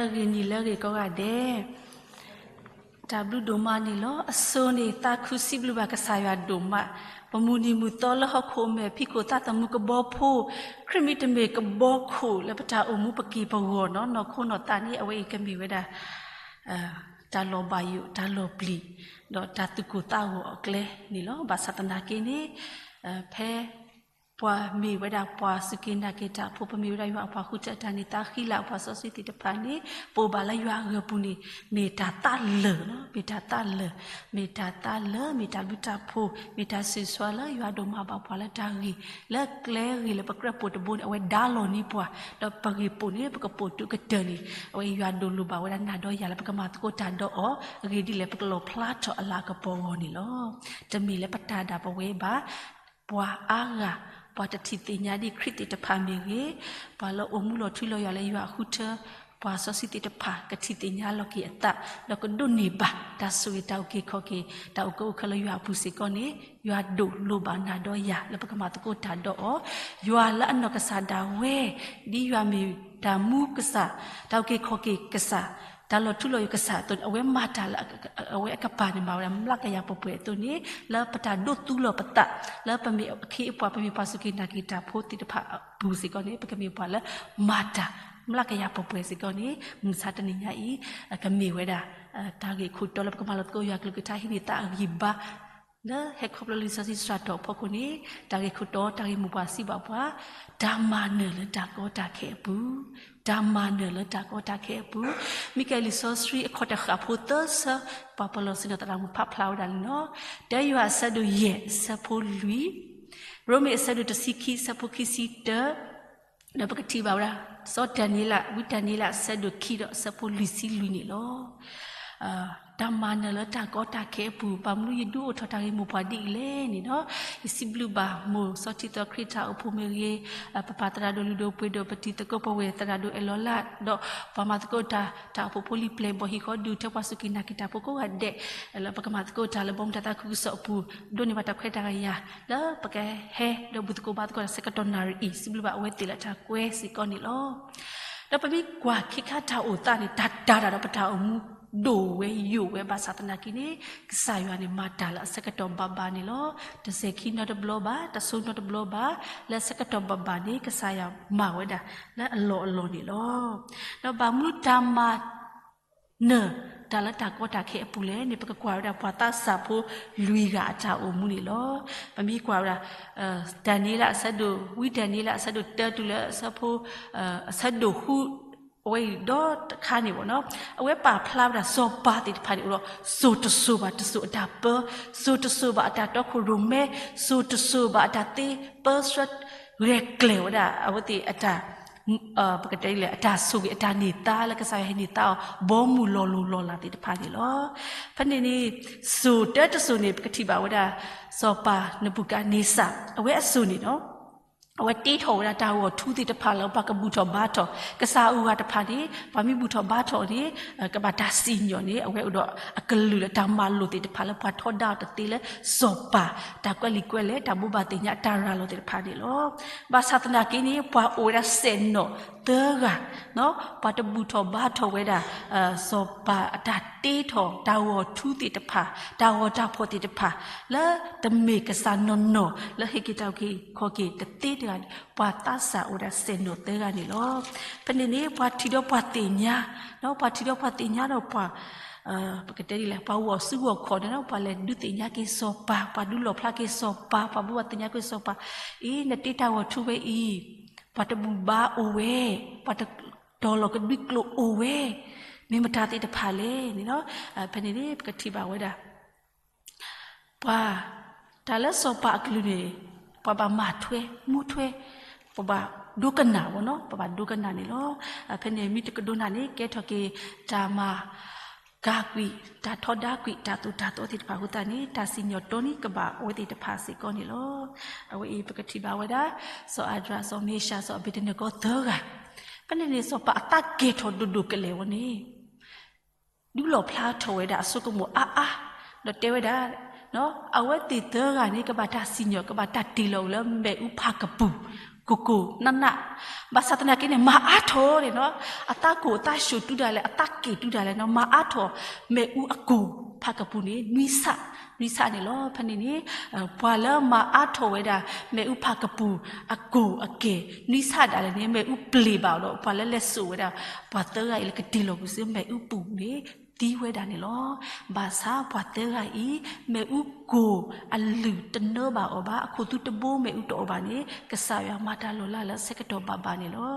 ဂ့ၤနံၤလၢအဂ့ၤကိးဂၤဒဲး, တၢ်ဘျုးဒိၣ်မးန့ၣ်လီၤ. အစိၤန့ၣ် သးခုစံးဘျုးဘၣ်ကစၢ်ယွၤဒိၣ်မး, ပမုၢ်နံၤမုၢ်သီလၢဟီၣ်ခိၣ်မဲာ်ဖံးခိၣ်သးသမူကဘီဖိ, ခရံာ်မ့တမ့ၢ်ကဘီခိၣ်လၢပတၢ်အိၣ်မူပက့ၤပဂီၢ်နီၤ, နီၢ်ခိနီၢ်သးန့ၣ် အဝဲအံၤကမ့ၢ်ဝဲဒၣ် တၢ်လီၤဘၣ်ယိၣ် တၢ်လီၤပျံၤ ဒီးတၢ်သူၣ်ကိၢ်သးဂီၤအကျဲန့ၣ်လီၤ. ဘၣ်ဆၣ်သနာ်က့န့ၣ် ဖဲပှၤမ့ၢ်ဝဲဒၣ်ပှၤစူၢ်က့ၤနာ်က့ၤတၢ်ဖိ, ပမ့ၢ်ဝဲဒၣ်ယွၤအပှၤဃုထၢအတၢ်န့ၣ် သးဃံလၤပှၤစီဆှံသ့ၣ်တဖၣ်န့ၣ် ပအိၣ်ဘၣ်လၢယွၤအဂၢၤပူၤန့ၣ် မ့ၢ်တၢ်သးလၢာ်လီၤ. မ့ၢ်တၢ်သးလၢာ်, မ့ၢ်တၢ်သးလၢာ်, မ့ၢ်တၢ်ဘျုးတၢ်ဖှိၣ်, မ့ၢ်တၢ်ဆိၣ်ဂ့ၤဆိၣ်ဝါလၢယွၤဒိၣ်မၤဘၣ်ပှၤလၢတၢ်ဂ့ၤ, လၢကျဲဂ့ၤလၢပကြၢးပိာ်တဘိန့ၣ် အဝဲဒါလီၤန့ၢ်ပှၤ, ဒီးပဂ့ၢ်ပိာ်န့ၣ် ပကပိာ်တုၤကတၢၢ်န့ၣ် အဝဲယွၤဒိးလိၣ်ဘၣ်ဝဲဒၣ်နၤဒီးယၤလၢပကမၤသကိးတၢ်ဒီးအီၤ, အဂ့ၢ်ဒ်လဲၣ် ပကလီၣ်ဖျါထီၣ်အလၤကပီၤအဂီၢ်န့ၣ်လီၤ. တမ့ၢ်လၢပတၢ်ဒၣ်ပဝဲဘၣ် ပှၤအါဂၤ, ပှၤတထံၣ်သ့ၣ်ညါဒံးခရံာ်သ့ၣ်တဖၣ်မ့ၢ်ဂ့ၤ, ပှၤလၢအိၣ်မူလီၤထူလီၤယိာ်လၢယွၤအဃုထၢ, ပှၤစီဆှံသ့ၣ်တဖၣ် ကထံၣ်သ့ၣ်ညါလီၤက့ၤအသး, ဒီးကဒိးန့ၢ်ဘၣ်တၢ်ဆိၣ်ဂ့ၤတၢ်အုၣ်က့ၤခီၣ်က့ၤ, တၢ်အိၣ်ကအိၣ်ခၢလၢယွၤအပူၤစ့ၢ်ကီးန့ၣ်, ယွၤဒိးလိၣ်ဘၣ်နၤဒီးယၤလၢပကမၤသကိးတၢ်ဒီးအီၤ, ယွၤလၢအနီၢ်ကစၢ်ဒၣ်ဝဲ, ဒ်ယွၤမ့ၢ်တၢ်မူကစၢ်, တၢ်အုၣ်က့ၤခီၣ်က့ၤကစၢ်, တၢ်လီၤထူလီၤယိာ်ကစၢ်အသိးန့ၣ် အဝဲမၤတၢ်လၢ အဝဲအကပၤန့ၣ် မၤဝဲဒၣ်မျးကယၤပှဲၤပှဲၤအသိးန့ၣ်, လၢပတၢ်ဒိးသူလီၤပသး, လၢပမ့ၢ်အခ့အပှၤ ပမ့ၢ်ပှၤစူၢ်က့ၤနာ်က့ၤတၢ်ဖိသ့ၣ်တဖၣ်အပူၤစ့ၢ်ကီးန့ၣ် ပကမ့ၢ်ပှၤလၢမၤတၢ် မျးကယၤပှဲၤပှဲၤစ့ၢ်ကီးန့ၣ် မုၢ်ဆါတနံၤညါအံၤ ကမ့ၢ်ဝဲဒၣ် တၢ်ဂ့ၢ်ခိၣ်တီလၢပကမၤလီၤသကိးယွၤကလုၢ်ကထါဟံးန့ၢ်သးအဂံၢ်ဘါ လၢဟဲခီဖျိလံာ်စီဆှံစှၤထီၣ်အဖီခိၣ်န့ၣ် တၢ်ဂ့ၢ်ခိၣ်တီ တၢ်ဂ့ၢ်မိၢ်ပှၢ်စံးဘၣ်ပှၤ, တၢ်မၤနၢၤလၢတၢ်ကီတၢ်ခဲအပူၤ, တၢ်မၤနၢၤလၢတၢ်ကီတၢ်ခဲအပူၤ, မံကဲလံာ်စီဆှံအခီၣ်တဃာ်ဖိသၢဆၢ ပှၤပလီၢ်ဆ့ၣ်နီၤသရၣ်မုၣ်ဖးဖျါဝဲဒၣ်န့ၣ်လီၤ. တၢယွၤအဆၢဒိၣ်ယဲၢ်အဆၢဖိလွံၢ်, ရိမ့ၤအဆၢဒိၣ်တဆံခံအဆၢဖိခံဆံတၢ, ဒီးပကထံၣ်ဘၣ်ဝဲဒၣ် စီၤဒၤနံးယ့လး, ဝံဒၤနံးယ့လးအဆၢဒိၣ်ခံဒီးအဆၢဖိလွံၢ်ဆံလွံၢ်န့ၣ်လီၤ. တၢ်မၤနၢၤလၢတၢ်ကီတၢ်ခဲအပူၤ, ဘၣ်မနုၤယဒုးအိၣ်ထီၣ်တၢ်ဂ့ၢ်မိၢ်ပှၢ်ဒ်အံၤလဲၣ်န့ၣ်ဒီး ယစံးဘျုးဘၣ်မိၢ်စီၤထံသီခရံာ်တၢ်အိၣ်ဖှိၣ်မ့ၢ်ဂ့ၤ, ပပၢ်သရၣ်ဒိၣ်လုၢ်ဒိၣ်ပှ့ၤဒိၣ် ပတံၤသကိးပဝဲၢ်သရၣ်ဒိၣ်အဲၣ်လီၤလး, ဒီးပှၤမၤသကိးတၢ် တၢ်အိၣ်ဖှိၣ်ဖိလံၤပျဲၢ်ဘီၣ်ဟံၣ်ဃီဒုး ထဲပှၤစူၢ်က့ၤနာ်က့ၤတၢ်ဖိကိးဂၤဒဲး လၢပကမၤသကိးတၢ်လၢဘီမုၢ်တၢ်သးခုကစီၣ်အပူၤ, ဒိးန့ၢ်ဘၣ်တၢ်ခွဲးတၢ်ယာ် လၢပကဟဲဒီးဘူၣ်သကိးဘါသကိးတၢ်ဆၢကတီၢ်နၣ်ရံၣ်အံၤ စံးဘျုးဘၣ်အဝဲသ့ၣ်လၢတၢ်ကွဲစ့ၢ်ကီးန့ၣ်လီၤ. ဒီးပမ့ၢ်ကွၢ်ခဲခါတၢ်အိၣ်သးန့ၣ် တၢ်တၤတၢ်ဒီးပတၢ်အိၣ်မူဒိၣ်ဝဲယိာ်ဝဲဘၣ်ဆၣ်သနာ်က့န့ၣ် ကစၢ်ယွၤန့ၣ် မၤတၢ်လၢအဆၢကတီၢ်ဘၣ်ဘၣ်န့ၣ်လီၤ. တစဲၤခံနီတဘျီဘၣ်, တစိၤနီတဘျီဘၣ်, လၢဆၢကတီၢ်ဘၣ်ဘၣ်န့ၣ် ကစၢ်ယွၤမၤဝဲဒၣ်လၢအလီၢ်အလီၢ်န့ၣ်လီၤ. ဒီးဘၣ်မနုၤတၢ်မၤ နၢၤတၢ်လၢတၢ်ကီတၢ်ခဲအပူၤလဲၣ်န့ၣ် ပကကွၢ်ဝဲဒၣ်ပှၤသးစၢ်ဖိလွံၢ်ဂၤအတၢ်အိၣ်မူန့ၣ်လီၤ. ပမ့ၢ်ကွၢ်ဝဲဒၣ် ဒၤနံးယ့လးအဆၢဒိၣ်, ဝံဒၤနံးယ့လးအဆၢဒိၣ်တၢတုၤလၢအဆၢဖိ အဆၢဒိၣ်ဃု အဝဲအံၤဒီတခါန့ၣ်ဘၣ်နီၤ, အဝဲပာ်ဖျါဝဲဒၣ်စီၤပၤသ့ၣ်တဖၣ်န့ၣ်အိၣ်ဒီး စိၤတစိၤဘၣ်တစိၤအတၢ်ပၢ, စိၤတစိၤဘၣ်အတၢ်တီခိၣ်ရိၣ်မဲ, စိၤတစိၤဘၣ်အတၢ်သ့ပၢဆှၢ ဂဲၤကျဲၤဝဲဒၣ် အဝဲသ့ၣ်အတၢ် ပကတဲဒ်လဲၣ် အတၢ်ဆိၣ်ဂ့ၤ အတၢ်န့ၢ်သါလၢကစၢ်ယွၤဟ့ၣ်န့ၢ်သါအီၤ ဘီမုၢ်လီၤလိၤလီၤလးသ့ၣ်တဖၣ်န့ၣ်လီၤ. ဖဲန့ၣ်န့ၣ် စိၤတၢတစိၤန့ၣ် ပကထံၣ်ဘၣ်ဝဲဒၣ် စီၤပၤနဘူၤခၣ်န့စၢ် အဝဲအစိၤန့ၣ်လီၤ. အဝဲတ့ထီၣ်ဝဲဒၣ်တၢ်ဂီၤထူသ့ၣ်တဖၣ်လၢပှၤကဘူၣ်ထီၣ်ဘါထီၣ် ကစၢ်အဂၤတဖၣ်န့ၣ် ပှၤမ့ၢ်ဘူၣ်ထီၣ်ဘါထီၣ်န့ၣ် ကဘၣ်တၢ်စံၣ်ညီၣ်န့ၣ် အဝဲအိၣ်ဒီးအကလုာ်လၢတၢ်မၤလိာ်သ့ၣ်တဖၣ်လၢပှၤထီဒါအီၤတသ့လၢစီၤပၤ တၢ်ကွဲးလံာ်ကွဲးလဲၢ် တၢ်ဘိးဘၣ်သ့ၣ်ညါ တၢ်ရၤလီၤသ့ၣ်တဖၣ်န့ၣ်လီၤ. ဘၣ်ဆၣ်သနာ်က့န့ၣ် ပှၤအိၣ်ဝဲဒၣ်စဲၣ်နီၤသၢဂၤ ပှၤတဘူၣ်ထီၣ်ဘါထီၣ်ဝဲဒၣ် စီၤပၤအတၢ်တ့ထီၣ် တၢ်ဂီၤထူသ့ၣ်တဖၣ် တၢ်ဂီၤတၢ်ဖီၣ်သ့ၣ်တဖၣ် လၢတမ့ၢ်ကစၢ်နီၢ်နီၢ် လၢဟ့ၣ်က့ၤတၢ်အုၣ်က့ၤခီၣ်က့ၤတသ့တဂၤန့ၣ် ပှၤသးစၢ်အိၣ်ဝဲဒၣ်စဲၣ်နီၤသၢဂၤန့ၣ်လီၤ. ဖဲန့ၣ်န့ၣ် ပှၤထံၣ်ဒီးပှၤသ့ၣ်ညါ ပှၤထံၣ်ဒီးပှၤသ့ၣ်ညါဒီးပှၤ ပကတဲဒ်လဲၣ် ပှၤဂီၢ်စုဂီၢ်ခီၣ်န့ၣ် ပှၤလဲၤဒုးသ့ၣ်ညါက့ၤစီၤပၤ ပှၤဒုးလီၣ်ဖျါက့ၤစီၤပၤ ပှၤဘိးဘၣ်သ့ၣ်ညါက့ၤစီၤပၤ အ့ နတ့တၢ်ဂီၤထူဝဲအံၤ ပှၤတဘူၣ်ဘါအိၣ်ဝဲ ပှၤတတီၤလီၤကဒွံကျိာ်အိၣ်ဝဲ မ့ၢ်မတၤသ့ၣ်တဖၣ်လဲၣ်န့ၣ်လီၤ. ဖဲန့ၣ်န့ၣ် ပကထံၣ်ဘၣ်ဝဲဒၣ် ပှၤ တၢ်လၢစီၤပၤအကလုၢ်န့ၣ် ပှၤဘၣ်မၤထွဲ မူထွဲ ပဘၣ်ဒိကနၣ်ဝဲနီၤ ပဘၣ်ဒိကနၣ်န့ၣ်လီၤ. ဖဲန့ၣ်မ့ၢ်တကဒိးနၣ်န့ၣ် ကဲထီၣ်က့ၤတၢ်မၤကၤကွံာ် တၢ်ထီဒါကွံာ် တၢ်သိၣ်တၢ်သီသ့ၣ်တဖၣ်အဃိသတးန့ၣ် တၢ်စံၣ်ညီၣ်တီန့ၣ်ကဘၣ်အဝဲသ့ၣ်တဖၣ်စ့ၢ်ကီးန့ၣ်လီၤ. အဝဲအံၤပကထံၣ်ဘၣ်ဝဲဒၣ် စီၤအၤဒြး စီၤမ့ၡး စီၤအဘ့းနကိသၢဂၤ ဖဲန့ၣ်န့ၣ် စီၤပၤအသးကဲထီၣ်ဒိၣ်ဒိၣ်ကလဲာ်ဝဲန့ၣ် ဒုးလီၣ်ဖျါထီၣ်ဝဲဒၣ်အစိကမီၤအါအါ ဒီးတဲဝဲဒၣ် အဝဲသ့ၣ်သၢဂၤန့ၣ် ကဘၣ်တၢ်စံၣ်ညီၣ် ကဘၣ်တၢ်တ့ၢ်လီၤအီၤလၢမ့ၣ်အူဖးကပူၤ ကိၢ်ကိၢ်နးနး, ဘၣ်ဆၣ်သနာ်က့န့ၣ် မၤအါထီၣ်န့ၣ်နီၤ, အသးကိၢ်အသးဆူၣ်တုၤဒၣ်လဲာ် အသးက့ၣ်တုၤဒၣ်လဲာ်နီၤ, မၤအါထီၣ်မ့ၣ်အူအကိၢ်ဖးကပူၤန့ၣ် နွံဆၣ်, နွံဆၣ်န့ၣ်လီၤ. ဖဲန့ၣ်န့ၣ် ပှၤလၢမၤအါထီၣ်ဝဲဒၣ် မ့ၣ်အူဖးကပူၤအကိၢ်အက့ၢ် နွံဆၣ်ဒၣ်လဲာ်န့ၣ် မ့ၣ်အူပျံၤဘၣ်ဒီး ပှၤလၢလဲၤစိာ်ဝဲဒၣ် ပှၤသၢဂၤအံၤလၢကတ့ၢ်လီၤကွံာ်ဆူမ့ၣ်အူပူၤန့ၣ် သံဝဲဒၣ်န့ၣ်လီၤ. ဘၣ်ဆၣ်ပှၤသၢဂၤအံၤ မ့ၣ်အူကိၢ်အလုၢ်တနၢဘၣ်အီၤဘၣ်, အခိၣ်သူတဘိမ့ၣ်အူတအိၣ်ဘၣ်န့ၣ် ကစၢ်ယွၤမၤတၢ်လီၤလးလၢဆၢကတီၢ်ဘၣ်ဘၣ်န့ၣ်လီၤ.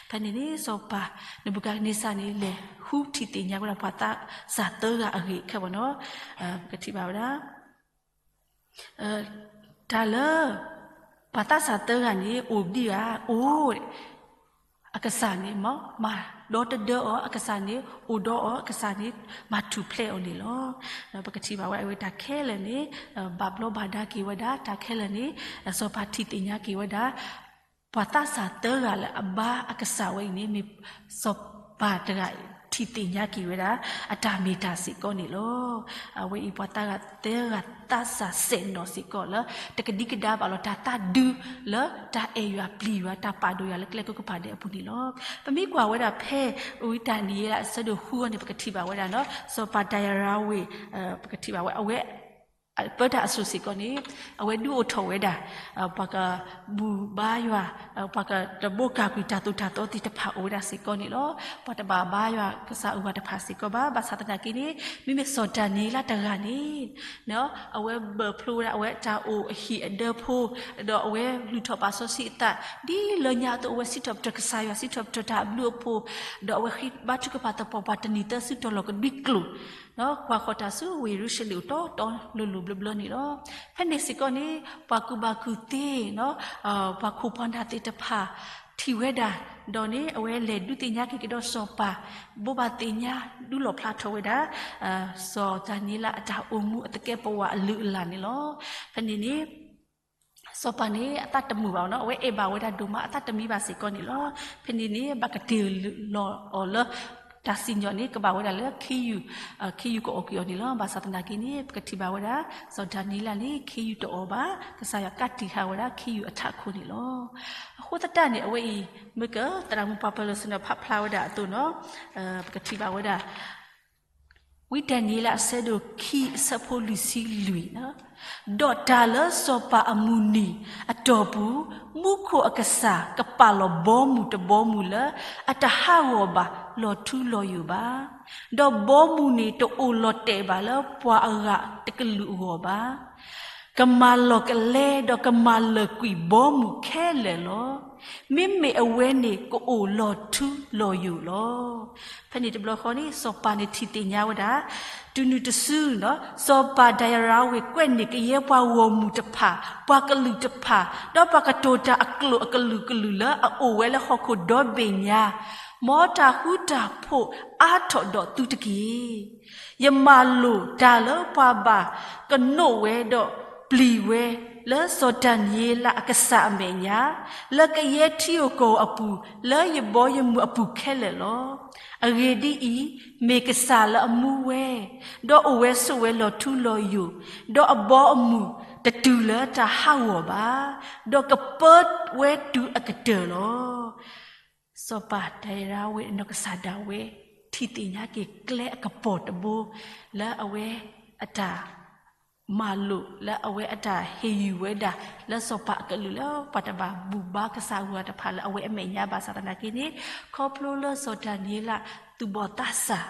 ဖဲန့ၣ်န့ၣ် စီၤပၤနဘူၤခၣ်နံစၢ်န့ၣ် လဲၤဃုထံၣ်သ့ၣ်ညါဝဲဒၣ် ပှၤသးစၢ်သၢဂၤအဂ့ၢ်ခဲဘၣ်နီၤ, ပကထံၣ်ဘၣ်ဝဲဒၣ် တၢ်လၢ ပှၤသးစၢ်သၢဂၤန့ၣ် အိၣ်ဒံးဧါ, အိၣ်, အကစၢ်န့ၣ် မၤဒီတဒၢအီၤ, အကစၢ်န့ၣ် အိၣ်ဒီးအီၤ, အကစၢ်န့ၣ် မၤထူၣ်ဖျဲးအီၤန့ၣ်လီၤ. ပကထံၣ်ဘၣ်ဝဲ အဝဲတၢ်ခဲလၢာ်န့ၣ် ဘၣ်ဘျီးဘၣ်ဒါက့ၤဝဲဒၣ်, တၢ်ခဲလၢာ်န့ၣ် စီၤပၤထံၣ်သ့ၣ်ညါက့ၤဝဲဒၣ် ပှၤသးစၢ်သၢဂၤလၢအဘါအကစၢ်ဝဲအံၤန့ၣ် မ့ၢ်စီၤပၤတဂၤထံၣ်သ့ၣ်ညါက့ၤဝဲဒၣ် အတၢ်မ့ၢ်တၢ်စ့ၢ်ကီးန့ၣ်လီၤ. အဝဲအံၤပှၤသးဂၤသၢဂၤသးစၢ်စဲၣ်နီၤစ့ၢ်ကီးလၢ တကဒံကဒါဘၣ်လီၤ တၢ်သးဒုလၢတၢ်အဲၣ်ယွၤပျံၤယွၤ တၢ်ပာ်ဒိၣ်ယွၤလၢကျဲကကပၤဒဲးအပူၤန့ၣ်လီၤ. ပမ့ၢ်ကွၢ်ဝဲဒၣ်ဖဲ ဝံတၢ်နံၤယ့လးအဆၢဒိၣ်ဃုအံၤန့ၣ် ပကထံၣ်ဘၣ်ဝဲဒၣ်နီၤ စီၤပၤဒၤရၤဝံး ပကထံၣ်ဘၣ်ဝဲ အဝဲ ပၢတၢ်အစိၤစ့ၢ်ကီးန့ၣ် အဝဲဒုးအိၣ်ထီၣ်ဝဲဒၣ် ပှၤကဘူၣ်ဘါယွၤ ပှၤကတဘိကၢ်ကွံာ်တၢ်သိၣ်တၢ်သီသ့ၣ်တဖၣ်အိၣ်ဝဲဒၣ်စ့ၢ်ကီးန့ၣ်လီၤ. ပှၤတဘၣ်ဘါယွၤကစၢ်အဂီၢ်တဖၣ်စ့ၢ်ကီးဘၣ်. ဘၣ်ဆၣ်သနာ်က့န့ၣ် မ့မ့ၢ်စီၤဒၤနံးယ့လးတဂၤန့ၣ် အဝဲဘၢၣ်ဖျိဝဲဒၣ် အဝဲတၢ်အိၣ်အဟံၣ်အဒၢဖိ ဒီးအဝဲလုၢ်ထီၣ်ပာ်စီဆှံအသး ဒ်လၢညါအသိး အဝဲစံးထီၣ်ပတြၢၤကစၢ်ယွၤ စံးထီၣ်ပတြၢၤတၢ်အဘျုးအဖှိၣ် ဒီးအဝဲဃ့ဘါထုကဖၣ်သပှၢ်ပှၤတနံၤသၢစုတီၢ်လီၤကဒွံကျိာ် ကွၢ်ဃီၤတၢ်ဆူဝ့ၢ်ယရူၤၡလ့ၣ်အိၣ်တီတီလိၤလိၤဘျၢဘျၢန့ၣ်လီၤ. ဖဲန့ၣ်စ့ၢ်ကီးန့ၣ် ပှၤကူၣ်ဘၣ်ကူၣ်သ့ ပှၤခိၣ်ပှၤနၢ်သ့ၣ်တဖၣ် ထံၣ်ဝဲဒၣ် ဒီးန့ၣ် အဝဲလဲၤဒုးသ့ၣ်ညါက့ၤကဒီးစီၤပၤ ဘိးဘၣ်သ့ၣ်ညါ ဒုးလီၣ်ဖျါထီၣ်ဝဲဒၣ် စီၤဒၤနံးယ့လးအတၢ်အိၣ်မူအသကဲးပဝးအလုၢ်အလၢ်န့ၣ်လီၤ. ဖဲန့ၣ်န့ၣ် စီၤပၤန့ၣ် အသးတမုာ်ဘၣ်နီၤ အဝဲအဲၣ်ဘၣ်ဝဲဒၣ်ဒိၣ်မး အသးတမံဘၣ်စ့ၢ်ကီးန့ၣ်လီၤ. ဖဲန့ၣ်န့ၣ် ဘၣ်ကတ့ၢ်လီၤအီၤလၢ တၢ်စံၣ်ညီၣ်န့ၣ် ကဘၣ်ဝဲဒၣ်လၢခ့ယုၢ် ခ့ယုၢ်ကအီၣ်ကွံာ်အီၤန့ၣ်လီၤ. ဘၣ်ဆၣ်သနာ်က့န့ၣ် ပကထံၣ်ဘၣ်ဝဲဒၣ် စီၤဒၤနံးယ့လးန့ၣ် ခ့ယုၢ်တအီၣ်ဘၣ် ကစၢ်ယွၤကးတံာ်ဃာ်ဝဲဒၣ်ခ့ယုၢ်အထးခိၣ်န့ၣ်လီၤ. အဃိသတးန့ၣ် အဝဲအံၤ မ့ၢ်ကသရၣ်မုၣ်ပှၤပၢၤလီၢ်ဆ့ၣ်နီၤဖးဖျါဝဲဒၣ်အသိးနီၤ ပကထံၣ်ဘၣ်ဝဲဒၣ် ဝံတၢ်နံၤယ့လးအဆၢဒိၣ်ခံ အဆၢဖိလွံၢ်ဆံလွံၢ်, ဒီးတၢ်လၢစီၤပၤအမုၢ်နံၤအတီၢ်ပူၤ, မူခိၣ်အကစၢ်ကပာ်လီၤဘီမုၢ်တဘီမုၢ်လၢ အတဟးဂီၤဘၣ်လီၤထူလီၤယိာ်ဘၣ်. ဒီးဘီမုၢ်န့ၣ်တအိၣ်လီၤတဲာ်ဘၣ်လၢပှၤအဂၤတကလုာ်အဂီၢ်ဘၣ်. ကမၤလီၤကလဲဒီးကမၤလၢာ်ကွံာ်ဘီမုၢ်ခဲလၢာ်လီၤ. မ့မ့ၢ်အဝဲန့ၣ်ကအိၣ်လီၤထူလီၤယိာ်လီၤ. ဖဲန့ၣ်တဘျီဃီန့ၣ် စီၤပၤန့ၣ်ထံၣ်သ့ၣ်ညါဝဲဒၣ် တုၤနုၤတစုနီၤ စီၤပၤဒၤရၤဝံးကွဲးန့ၢ်ကယဲၢ်ပှၤဂီၢ်မုၢ်တဖၣ် ပှၤကလုာ်တဖၣ် ဒီးပှၤကတိၤတၢ်အကျိာ်အကလုာ်ကလုာ်လၢအအိၣ်ဝဲလၢဟီၣ်ခိၣ်ဒီဘ့ၣ်ညါ မ်တၢ်ဃူတၢ်ဖိးအါထီၣ်ဒီးသုတက့ၢ်. ယမၤလိာ်တၢ်လၢပှၤဘၣ်ကနိးဝဲဒီးပျံၤဝဲ လၢစီၤဒၤနံးယ့လးအကစၢ်အမဲာ်ညါ, လၢကယဲၢ်ထံဧိၤကီၢ်ဧိၤအပူၤ, လၢယဘီယမုၢ်အပူၤခဲလၢာ်လီၤ. အဂ့ၢ်ဒ်အံၤ, မ့ၢ်ကစၢ်လၢအမူဝဲ, ဒီးအိၣ်ဝဲဆိးဝဲလီၤထူလီၤယိာ်, ဒီးအဘီအမုၢ်တတုၤလၢတၢ်ဟးဂီၤဘၣ်, ဒီးကပၢဝဲတုၤအကတၢၢ်လီၤ. စီၤပၤဒၤရၤဝံးအနီၢ်ကစၢ်ဒၣ်ဝဲ ထံၣ်သ့ၣ်ညါက့ၤကျဲအကပီၤတဘိ လၢအဝဲအတၢ်မၤလိာ် လၢအဝဲအတၢ်ဟ့ၣ်ယုၢ်ဝဲဒၣ် လၢစီၤပၤအကလုၢ်လၢ ပှၤတဘၣ်ဘူၣ်ဘါကစၢ်အဂီၢ်တဖၣ်လၢအဝဲအမဲာ်ညါဘၣ်ဆၣ်သနာ်က့န့ၣ် ခီဖျိလၢစီၤဒၤနံးယ့လး သူၣ်ဘီၣ်သးစၢ်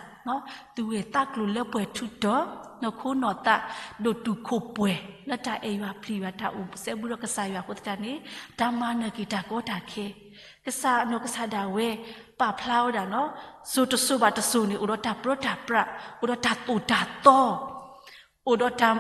သူၣ်ဂဲၤသးကျိၤလၢပှဲၤထူတီၤ နီၢ်ခိနီၢ်သး ဒိၣ်တုာ်ခိၣ်ပှဲၤ လၢတၢ်အဲၣ်ယွၤပျံၤယွၤ တၢ်အိၣ်စဲဘူးဒီးကစၢ်ယွၤအဃိသတးန့ၣ် တၢ်မၤနၢၤက့ၤတၢ်ကီတၢ်ခဲ ကစၢ်အနီၢ်ကစၢ်ဒၣ်ဝဲ ပာ်ဖျါဝဲဒၣ်နီၤ စိၤတစိၤဘၣ်တစိၤန့ၣ် အိၣ်ဒီးတၢ်ပြၢတၢ်ပြး အိၣ်ဒီးတၢ်သိၣ်တၢ်သီ အိၣ်ဒီးတၢ်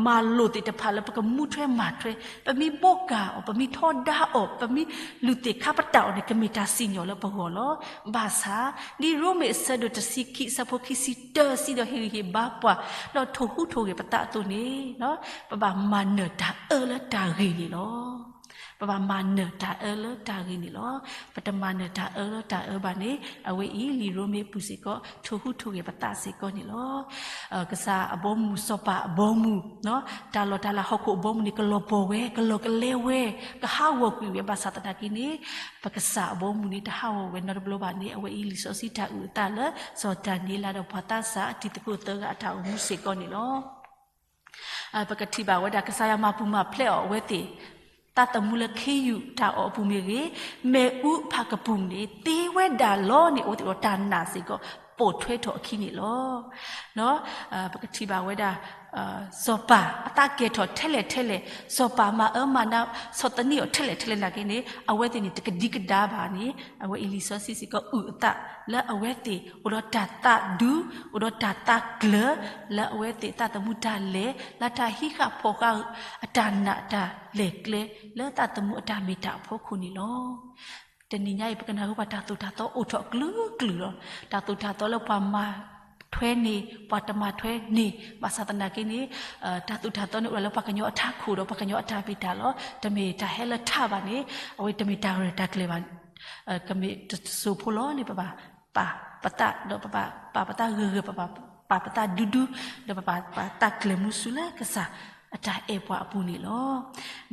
မၤလိာ်သ့ၣ်တဖၣ်လၢပကမူထွဲမၤထွဲ ပမ့ၢ်ဘီကၤအီၤ ပမ့ၢ်ထီဒါအီၤ ပမ့ၢ်လုၢ်သ့ၣ်ခါပတာ်အီၤန့ၣ် ကမ့ၢ်တၢ်စံၣ်ညီၣ်လၢပဂီၢ်လီၤ. ဘၣ်ဆၣ် ဒ်ရိမ့ၤအဆၢဒိၣ်တဆံခံ အဆၢဖိခံဆံတၢ စံးဒီးဟ့ၣ်ဂံၢ်ဟ့ၣ်ဘါပှၤ ဒီးထိၣ်ဟူးထိၣ်ဂဲၤပသးအသိးန့ၣ် ပဘၣ်မၤနၢၤတၢ်အၢလၢတၢ်ဂ့ၤန့ၣ်လီၤ. ပဘၣ်မၤနၢၤတၢ်အၢလၢတၢ်ဂ့ၤန့ၣ်လီၤ. ပတမၤနၢၤတၢ်အၢလၢတၢ်အၢဘၣ်န့ၣ် အဝဲအံၤလံာ်ရိမ့ၤအပူၤစ့ၢ်ကီး ထိၣ်ဟူးထိၣ်ဂဲၤပသးစ့ၢ်ကီးန့ၣ်လီၤ. ကစၢ်အဘီအမုၢ် စီၤပၤအဘီအမုၢ် တၢ်လီၢ်တၢ်လၤဟီၣ်ခိၣ်အဘီအမုၢ်န့ၣ် ကလီၤပှီၢ်ဝဲ ကလီၤကလဲဝဲ ကဟးဂီၤကွံာ်ဝဲ ဘၣ်ဆၣ်သနာ်က့န့ၣ် ပကစၢ်အဘီအမုၢ်န့ၣ် တဟးဂီၤဝဲနီတဘျီဘၣ်န့ၣ် အဝဲအံၤလံာ်စီဆှံတၢ်အုၣ်အသးလၢ စီၤဒၤနံးယ့လးဒီးပှၤသးစၢ်အတံၤသကိးသၢဂၤအတၢ်အိၣ်မူစ့ၢ်ကီးန့ၣ်လီၤ. ပကထံၣ်ဘၣ်ဝဲဒၣ် ကစၢ်ယွၤမၤပူၤမၤဖျဲးအီၤအဝဲသ့ၣ် သးသမူလၢခ့ယုၢ်တၢ်အီၣ်အပူၤမ့ၢ်ဂ့ၤ, မ့ၣ်အူအဖၣ်ကပူၤန့ၣ် သ့ဝဲဒၣ်လီၤန့ၣ် အဝဲသ့ၣ်ဒီးတၢ်နာ်စ့ၢ်ကီး ပိာ်ထွဲထီၣ်အခံန့ၣ်လီၤ. ပကထံၣ်ဘၣ်ဝဲဒၣ် စီၤပၤအသးကဲထီၣ်ထဲလဲၣ်ထဲလဲၣ်, စီၤပၤမၤအၢမၤနး ဆီၣ်သနံးအီၤထဲလဲၣ်ထဲလဲၣ်နာ်က့န့ၣ် အဝဲသ့ၣ်န့ၣ် တကဒံကဒါဘၣ်န့ၣ် အဝဲအံၤလံာ်စီဆှံစ့ၢ်ကီး အုၣ်အသးလၢအဝဲသ့ၣ် အိၣ်ဒီးတၢ်သးဒူ, အိၣ်ဒီးတၢ်သးကျၢၤ လၢအဝဲသ့ၣ်သးသမူတၢ်လဲၤ လၢတၢ်ဟံးဃာ်ဖီၣ်ဃာ် အတၢ်နာ်တၢ်လဲၤကျဲ လၢသးသမူအတၢ်မ့ၢ်တၢ်အဖီခိၣ်န့ၣ်လီၤ. တနံၤညါအံၤ ပကနၢ်ဟူဘၣ်တၢ်သိၣ်တၢ်သီအိၣ်ထီၣ်အကလုာ်ကလုာ်လီၤ. တၢ်သိၣ်တၢ်သီလၢပှၤမၤထွဲန့ၣ် ပှၤတမၤထွဲန့ၣ် ဘၣ်ဆၣ်သနာ်က့န့ၣ် တၢ်သိၣ်တၢ်သီန့ၣ် အိၣ်ဒၣ်လၢပှၤကညီအထးခိၣ်ဒီးပှၤကညီအတၢ်မ့ၢ်တၢ်လီၤ. တမ့ၢ်တၢ်ဟဲလၢထးဘၣ်န့ၣ် အဝဲတမ့ၢ်တၢ်ရဲၣ်တၢ်ကျဲၤဘၣ်. ကမ့ၢ်တစိၤဖိလီၤန့ၣ် ပဘၣ်ပာ်ပသးဒီးပဘၣ်ပာ်ပသးဂၢၢ်ဂၢၢ် ပဘၣ်ပာ်ပသးဒူဒူ ဒီးပဘၣ်ပာ်သးကျၢၤမူဆူလၢကစၢ်အတၢ်အဲၣ်ပှၤအပူၤန့ၣ်လီ